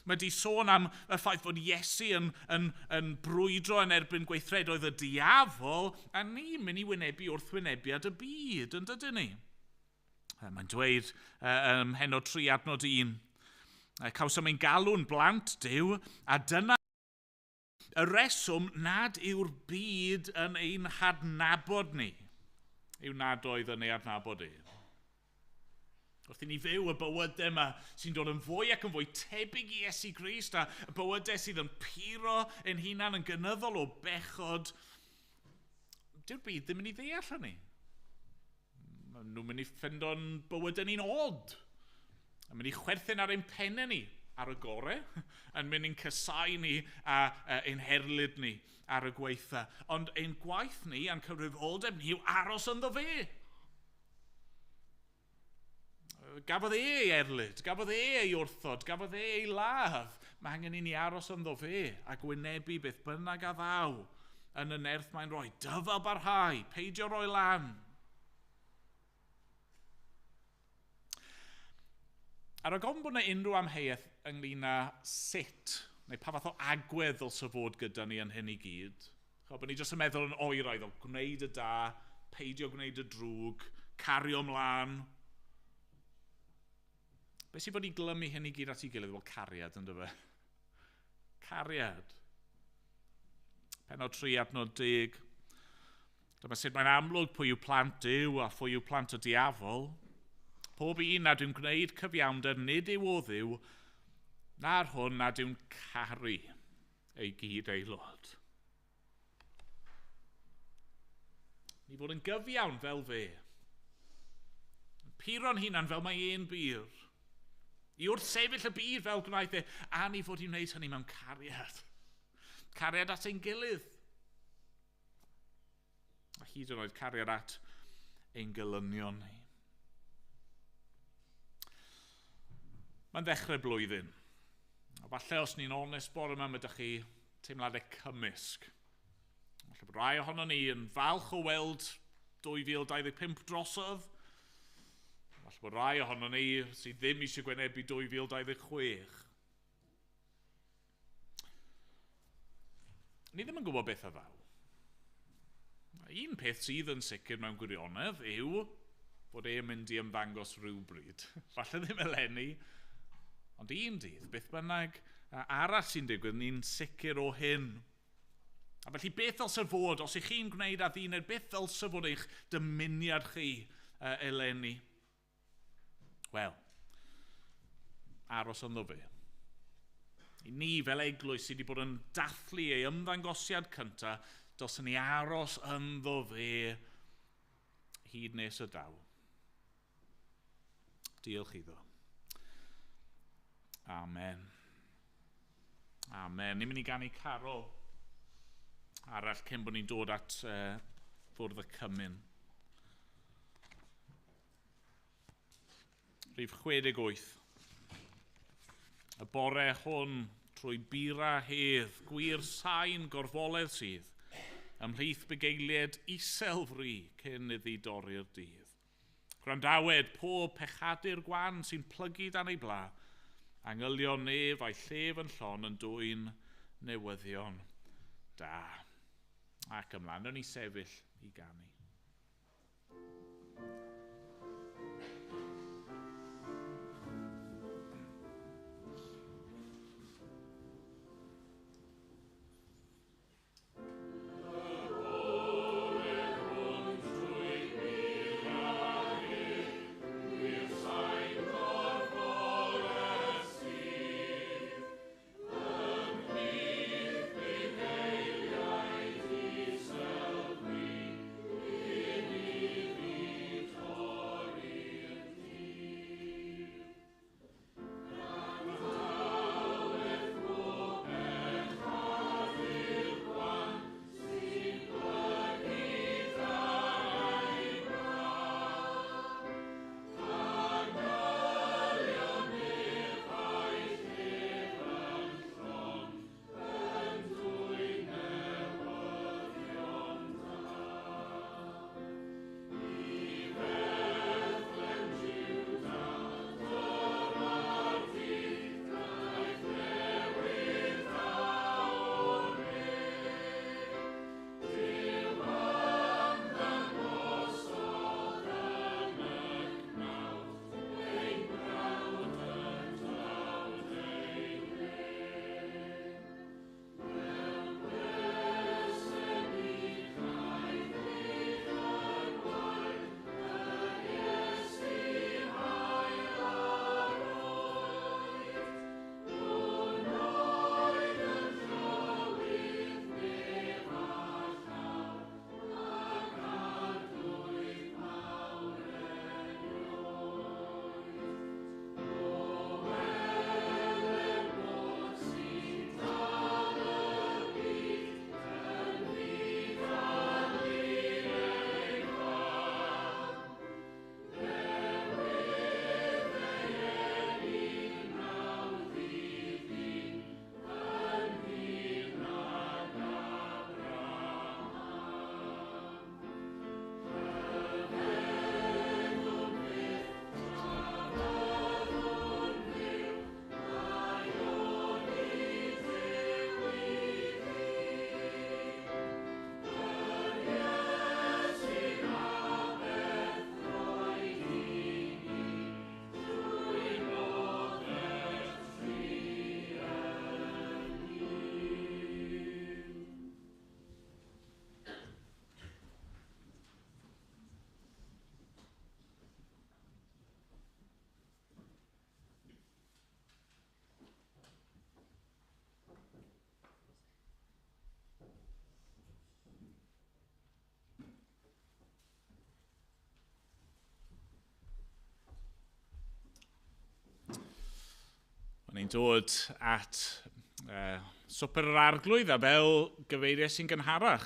Mae di sôn am y ffaith fod Iesu yn brwydro yn erbyn gweithredoedd y diafol, a ni'n mynd i wynebu wrthwynebiad y byd, yn dydyn ni? Mae'n dweud ym mhennod 3 adnod 1, cawsom ein galw'n blant Duw, a dyna y reswm nad yw'r byd yn ein hadnabod ni, yw nad oedd yn ei adnabod e. Wrth i ni fyw y bywydau yma sy'n dod yn fwy ac yn fwy tebyg i Iesu Grist, a y bywydau sydd yn puro ein hunan yn gynyddol o bechod, dyw'r byd ddim yn ei ddeall hynny. Maen nhw'n mynd i ffindo'n bywydau ni'n od. Yn mynd i chwerthin ar ein pennau ni ar y gorau, yn mynd i'n casau ni a ein herlid ni ar y gweitha. Ond ein gwaith ni a'n cyfrifoldeb ni yw aros ynddo fe. Gafodd e ei erlid, gafodd e ei wrthod, gafodd e ei ladd. Mae angen i ni aros ynddo fe a gwynebu beth bynnag a ddaw yn y nerth mae'n rhoi. Dyfal barhau, peidio roi lan. Ar y gofyn bod yna unrhyw amheuaeth ynglyn â sut, neu pa fath o agwedd ddylse fod gyda ni yn hyn i gyd. Chod, bod ni jyst yn meddwl yn oeraidd o gwneud y da, peidio gwneud y drwg, cario ymlaen. Be sydd fod i glymu hyn i gyd at ei gilydd? Wel, cariad, ynddo fe? Cariad. Penod 3, adnod 10. Dyma sut mae'n amlwg pwy yw plant Duw a phwy yw plant y diafol. Pob un nad yw'n gwneud cyfiawnder nid yw o Dduw, na'r hwn nad yw'n caru ei gyd aelod. Ni fod yn gyfiawn fel fe. Puro'n hunan fel mae e'n bur. I wrthsefyll y byd fel gwnaeth e, a ni fod i wneud hynny mewn cariad. Cariad at ein gilydd. A hyd yn oed cariad at ein gelynion ni. Mae'n ddechrau blwyddyn. A falle os ni'n onest bore yma, mae ydych chi teimladau cymysg. Falle bod rai ohono ni yn falch o weld 2025 drosodd. Falle bod rai ohono ni sydd ddim eisiau gwynebu 2026. Ni ddim yn gwybod beth a ddaw. Un peth sydd yn sicr mewn gwirionedd yw bod e'n mynd i ymddangos rhywbryd. Falle ddim eleni, ond un dydd, beth bynnag arall sy'n digwydd, ni'n sicr o hyn. A felly beth ddylse fod, os ych chi'n gwneud adduned, beth ddylse fod eich dymuniad chi eleni? Wel, aros ynddo fe. I ni fel eglwys sydd wedi bod yn dathlu ei ymddangosiad cyntaf, dylsen ni aros ynddo fe hyd nes y daw. Diolch iddo. Amen. Amen. Ni'n mynd i ganu carol arall cyn bod ni'n dod at fwrdd y cymun. Rhif 68. Y bore hwn trwy bura hedd, gwir sain gorfoledd sydd, ymhlith bugeiliaid isel fri cyn iddi dorri'r dydd. Gwrandawed pob pechadur gwan sy'n plygu dan ei bla, angylion nef a'i llef yn llon yn dwyn newyddion da. Ac ymlaen, nawn ni sefyll i ganu. Ymhlith bugeiliaid isel fri, cyn iddi Ni'n dod at swper yr Arglwydd, a fel gyfeiriau sy'n gynharach,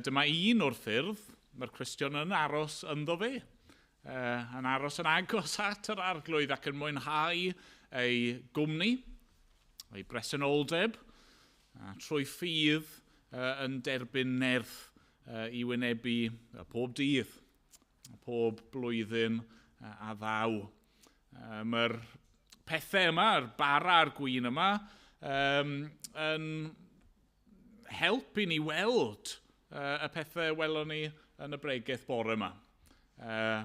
dyma un o'r ffyrdd mae'r Cristion yn aros ynddo fe, yn aros yn agos at yr Arglwydd ac yn mwynhau ei gwmni, ei bresenoldeb, a trwy ffydd yn derbyn nerth i wynebu pob dydd, pob blwyddyn a ddaw. Mae'r pethau yma, yr bara a'r gwin yma, yn help i ni weld y pethau welon ni yn y bregeth bore yma.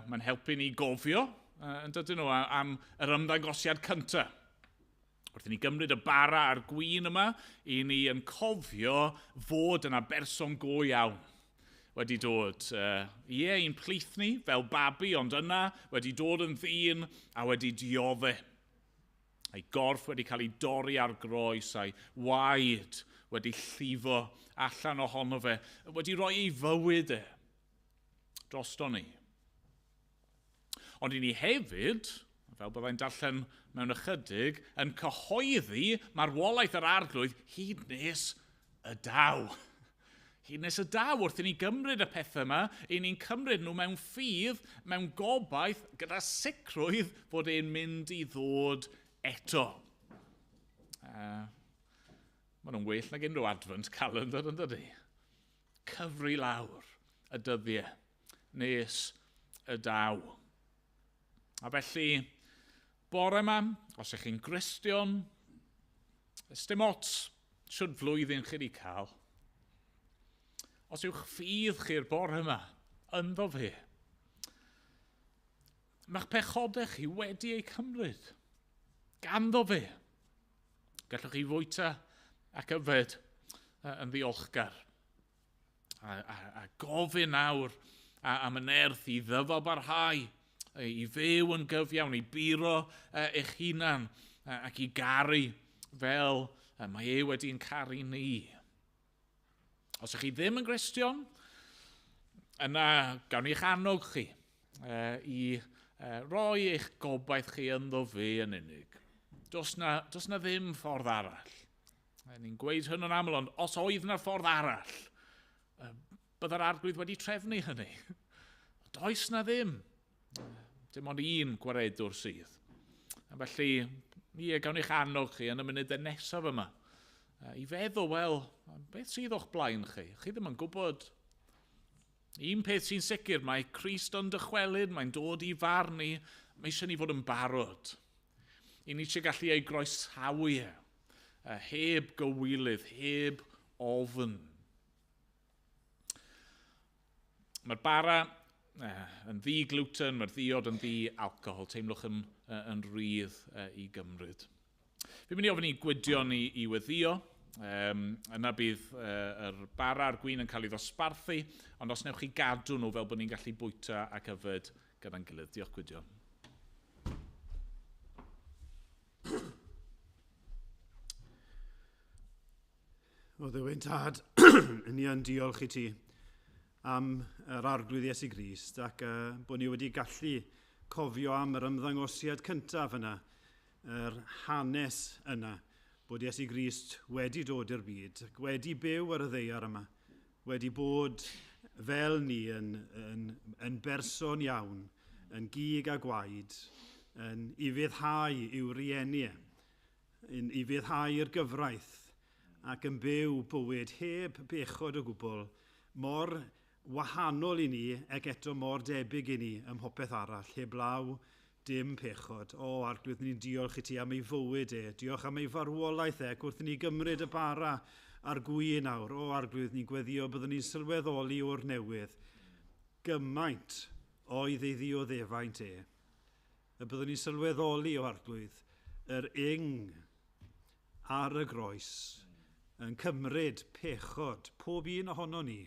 Mae'n helpu ni gofio, yn dydyn nhw, am yr ymddangosiad cyntaf. Wrth i ni gymryd y bara a'r gwin yma, i ni yn cofio fod yna berson go iawn wedi dod. Ie, i'n plith ni fel babi, ond yna wedi dod yn ddyn a wedi dioddef. A'i gorff wedi cael ei dorri ar groes, a'i waed wedi llifo allan ohono fe, wedi rhoi ei fywyd e drosto ni. Ond i ni hefyd, fel byddai'n darllen mewn ychydig, yn cyhoeddi marwolaeth yr Arglwydd hyd nes y daw. Hyd nes y daw, wrth i ni gymryd y pethau yma, i ni'n cymryd nhw mewn ffydd, mewn gobaith, gyda sicrwydd fod e'n mynd i ddod eto. Maen nhw'n well nag unrhyw advent calendar, yn dydy? Cyfri lawr y dyddiau nes y daw. A felly, bore yma, os ych chi'n Gristion, dim ots shwd flwyddyn chi wedi cael. Os yw'ch ffydd chi'r bore yma, ynddo fe, mae'ch pechodau chi wedi eu cymryd ganddo fe. Gallwch chi fwyta ac yfed yn ddiolchgar. A gofyn nawr am y nerth i ddyfalbarhau, i fyw yn gyfiawn, i buro eich hunan ac i garu fel mae e wedi'n caru ni. Os ydych chi ddim yn Gristion, yna gawn ni'ch annog chi i roi eich gobaith chi ynddo fe yn unig. Does na ddim ffordd arall. Ni'n gweud hyn yn aml, ond os oedd na ffordd arall, byddai'r Arglwydd wedi trefnu hynny. Does na ddim. Dim ond un gwaredwr sydd. A felly, ie, gawn ni'ch annog chi yn y munudau nesaf yma i feddwl, wel, beth sydd o'ch blaen chi? Chi ddim yn gwybod. Un peth sy'n sicr, mae Crist yn dychwelyd, mae'n dod i farnu, mae eisiau ni fod yn barod. I ni eisiau gallu ei groesawu e, heb gywilydd, heb ofn. Mae'r bara yn ddi-gluten, mae'r ddiod yn ddi-alcohol, teimlwch yn rhydd i gymryd. Fi'n mynd i ofyn i Gwydion i weddio. Yna bydd yr bara a'r gwin yn cael ei ddosbarthu, ond os newch chi gadw nhw fel bod ni'n gallu bwyta ac yfed gyda'n gilydd. Diolch, Gwydion. O Dduw ein Tad, ni yn diolch i ti am yr Arglwydd Iesu Grist ac bod ni wedi gallu cofio am yr ymddangosiad cyntaf yna, yr hanes yna, bod Iesu Grist wedi dod i'r byd, ac wedi byw ar y ddaear yma, wedi bod fel ni yn berson iawn, yn gig a gwaed, yn ufuddhau i'w rieni, yn ufuddhau i'r gyfraith, ac yn byw bywyd heb bechod o gwbl, mor wahanol i ni ac eto mor debyg i ni ym mhopeth arall, heblaw dim pechod. O, Arglwydd, ni'n diolch i ti am ei fywyd e, diolch am ei farwolaeth e, ac wrth i ni gymryd y bara a'r gwin nawr, o, Arglwydd, ni'n gweddio byddwn ni'n sylweddoli o'r newydd gymaint oedd ei ddioddefaint e. Y byddwn ni'n sylweddoli, o Arglwydd, yr ing ar y groes yn cymryd pechod, pob un ohono ni,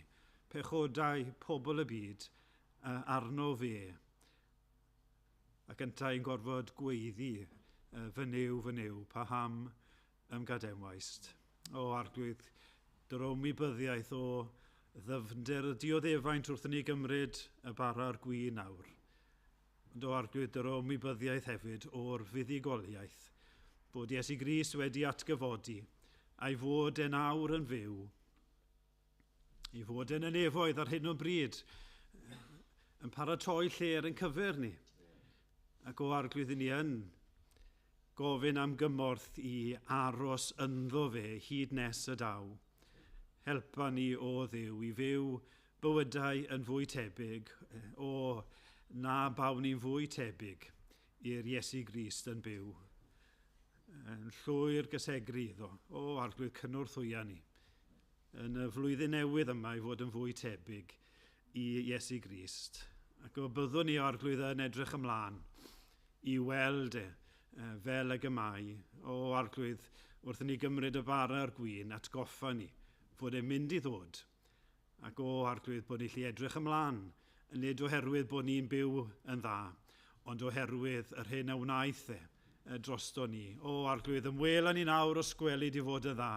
pechodau pobl y byd, arno fe. Ac yntau'n gorfod gweiddi, fy Nuw, fy Nuw, paham ymgademwaist. O, Arglwydd, dy ymwybyddiaeth o ddyfnder y dioddefaint wrth i ni gymryd y bara a'r gwin nawr. Ond o, Arglwydd, dy ymwybyddiaeth hefyd o'r fuddugoliaeth, bod Iesu Grist wedi atgyfodi, a'i fod e'n awr yn fyw, ei fod e'n y nefoedd ar hyn o bryd, yn paratoi lle ar ein cyfer ni. Ac o Arglwydd ni yn gofyn am gymorth i aros ynddo fe hyd nes y daw. Helpa ni o Dduw i fyw bywydau yn fwy tebyg, o na bawn ni'n fwy tebyg i'r Iesu Grist yn byw. Yn llwyr gysegru iddo, o Arglwydd cynorthwya ni, yn y flwyddyn newydd yma i fod yn fwy tebyg i Iesu Grist. Ac o byddwn ni o Arglwydd yn edrych ymlaen i weld e fel ag y mae, o Arglwydd, wrth i ni gymryd y bara a'r gwin, atgoffa ni fod e'n mynd i ddod. Ac o Arglwydd, bod ni allu edrych ymlaen, nid oherwydd bod ni'n byw yn dda, ond oherwydd yr hyn a wnaeth e drosto ni. O Arglwydd, ymwela ni nawr os gweli di fod yn dda.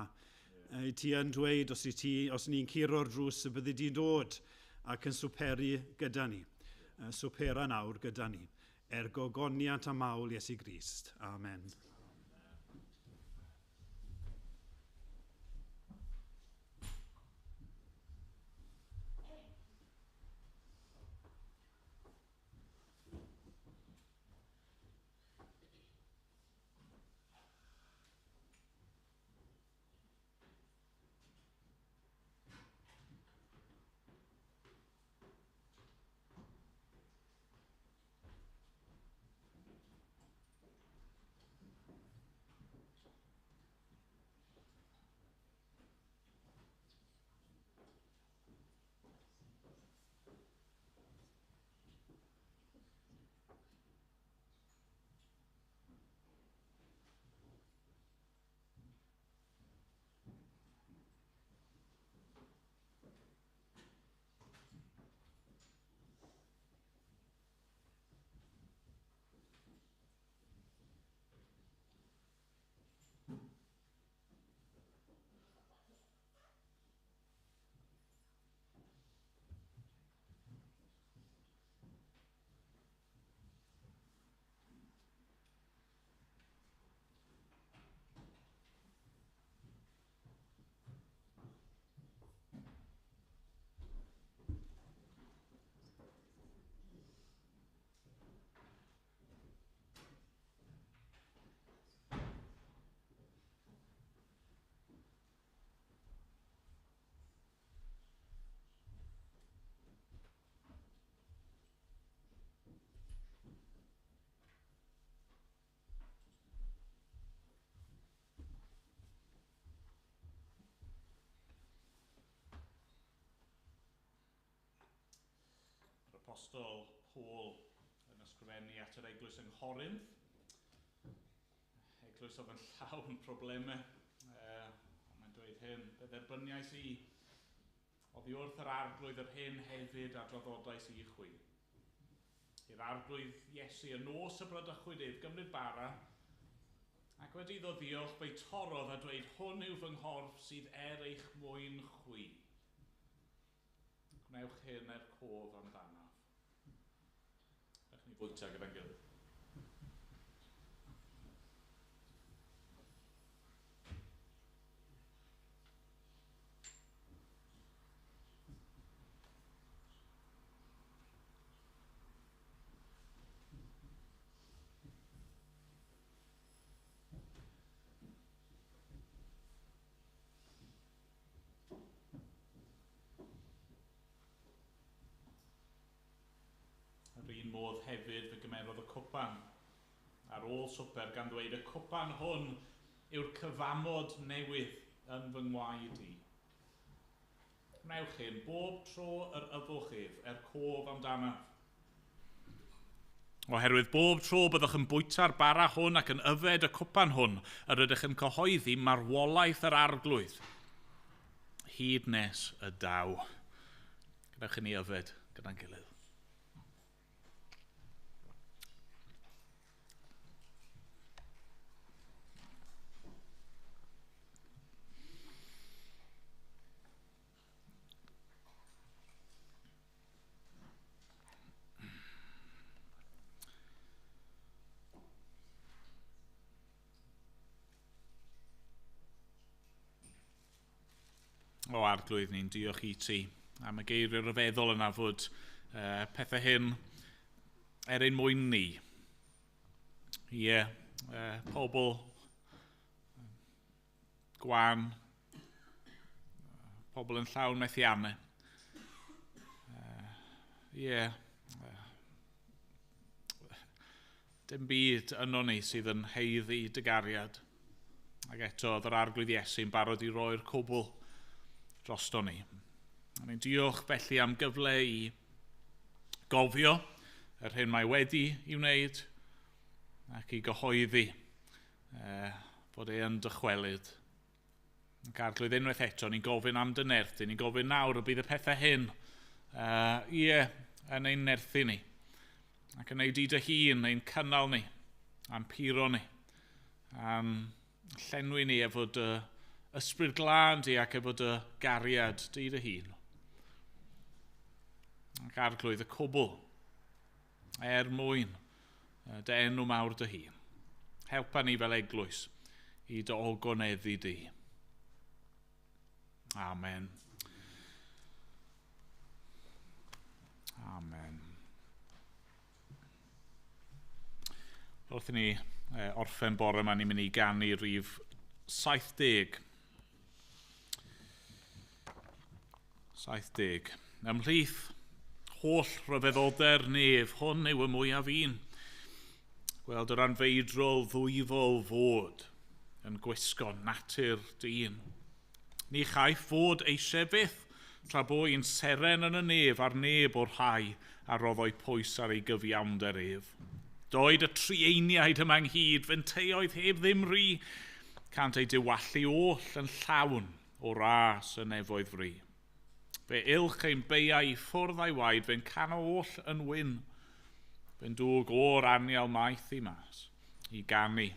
I ti yn dweud, os ni'n curo'r drws, y byddi di'n dod ac yn swperu gyda ni. Swpera nawr gyda ni. Er gogoniant a mawl Iesu Grist. Amen. Apostol Paul yn ysgrifennu at yr eglwys yng Nghorinth. Eglwys oedd yn llawn problemau. Mae'n dweud hyn, fe dderbyniais i oddi wrth yr Arglwydd yr hyn hefyd a draddodais i chwi. I'r Arglwydd Iesu y nos y bradychwyd ef gymryd bara, ac wedi iddo ddiolch fe'i torrodd a dweud, hwn yw fy nghorff sydd er eich mwyn chwi. Gwnewch hyn er cof amdanaf. Ewch ni fwyta gyda'n gilydd. Yr un modd hefyd fe gymerodd y cwpan ar ôl swper gan ddweud y cwpan hwn yw'r cyfamod newydd yn fy ngwaed i. Gwnewch hyn bob tro yr yfwch ef er cof amdanaf. Oherwydd bob tro byddwch yn bwyta'r bara hwn ac yn yfed y cwpan hwn, yr ydych yn cyhoeddi marwolaeth yr Arglwydd hyd nes y daw. Gadewch i ni yfed gyda'n gilydd. O Arglwydd, ni'n diolch i ti am y geiriau rhyfeddol yna fod pethau hyn er ein mwyn ni. Ie, pobl gwan, pobl yn llawn methiannau. Ie, dim byd yno ni sydd yn haeddu dy gariad. Ac eto, oedd yr Arglwydd Iesu'n barod i roi'r cwbl drosto ni. A ni'n diolch felly am gyfle i gofio yr hyn mae wedi i wneud ac i gyhoeddi fod e yn dychwelyd. Ac Arglwydd, unwaith eto, ni'n gofyn am dy nerth, ni'n gofyn nawr y bydd y pethau hyn ie, yn ein nerthu ni. Ac yn neud i dy hun, ein cynnal ni, a'n puro ni, a'n llenwi ni efo dy ysbryd glân di ac efo dy gariad di dy hun. Ac Arglwydd, y cwbl er mwyn dy enw mawr dy hun. Helpa ni fel eglwys i dy ogoneddu di. Amen. Amen. Wrth i ni orffen bore yma, ni'n mynd i ganu rhif 70. 70. Ymhlith holl rhyfeddoder nef, hwn yw y mwyaf un. Gweld yr anfeidrol ddwyfol fod yn gwisgo natur dyn. Ni chaiff fod eisiau byth, tra bo un seren yn y nef a'r neb o'r rhai a roddoi pwys ar ei gyfiawnder ef. Doed y trieiniaid yma ynghyd, fenteoedd heb ddim rhi, cant ei diwallu oll yn llawn o ras y nefoedd fri. Fe ilch ein beiau i ffwrdd a'i waed, fe'n cano oll yn wyn. Fe'n dwg o'r anial maeth i mas, i ganu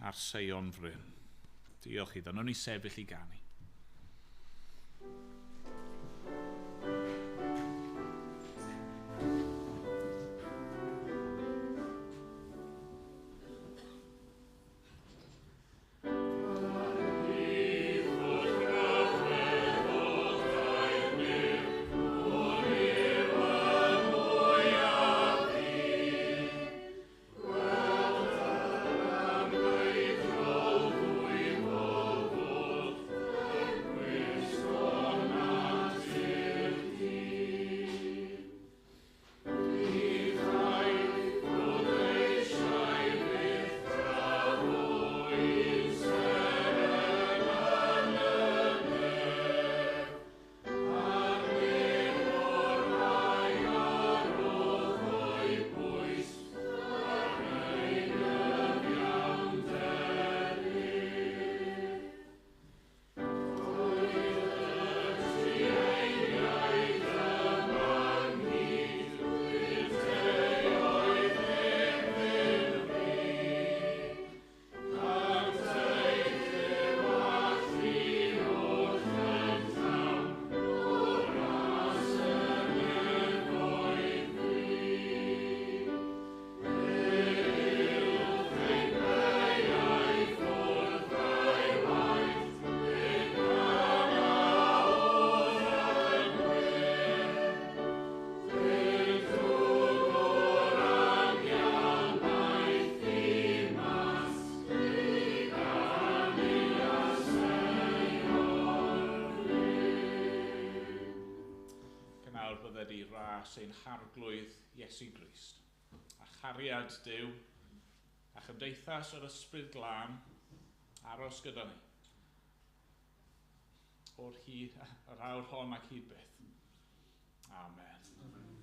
ar Seion fryn. Diolch iddo, nawn ni sefyll i ganu. Ras ein Harglwydd Iesu Grist, a chariad Duw, a chymdeithas yr Ysbryd Glân aros gyda ni o'r hyd, yr awr hon ac hyd byth. Amen. Amen.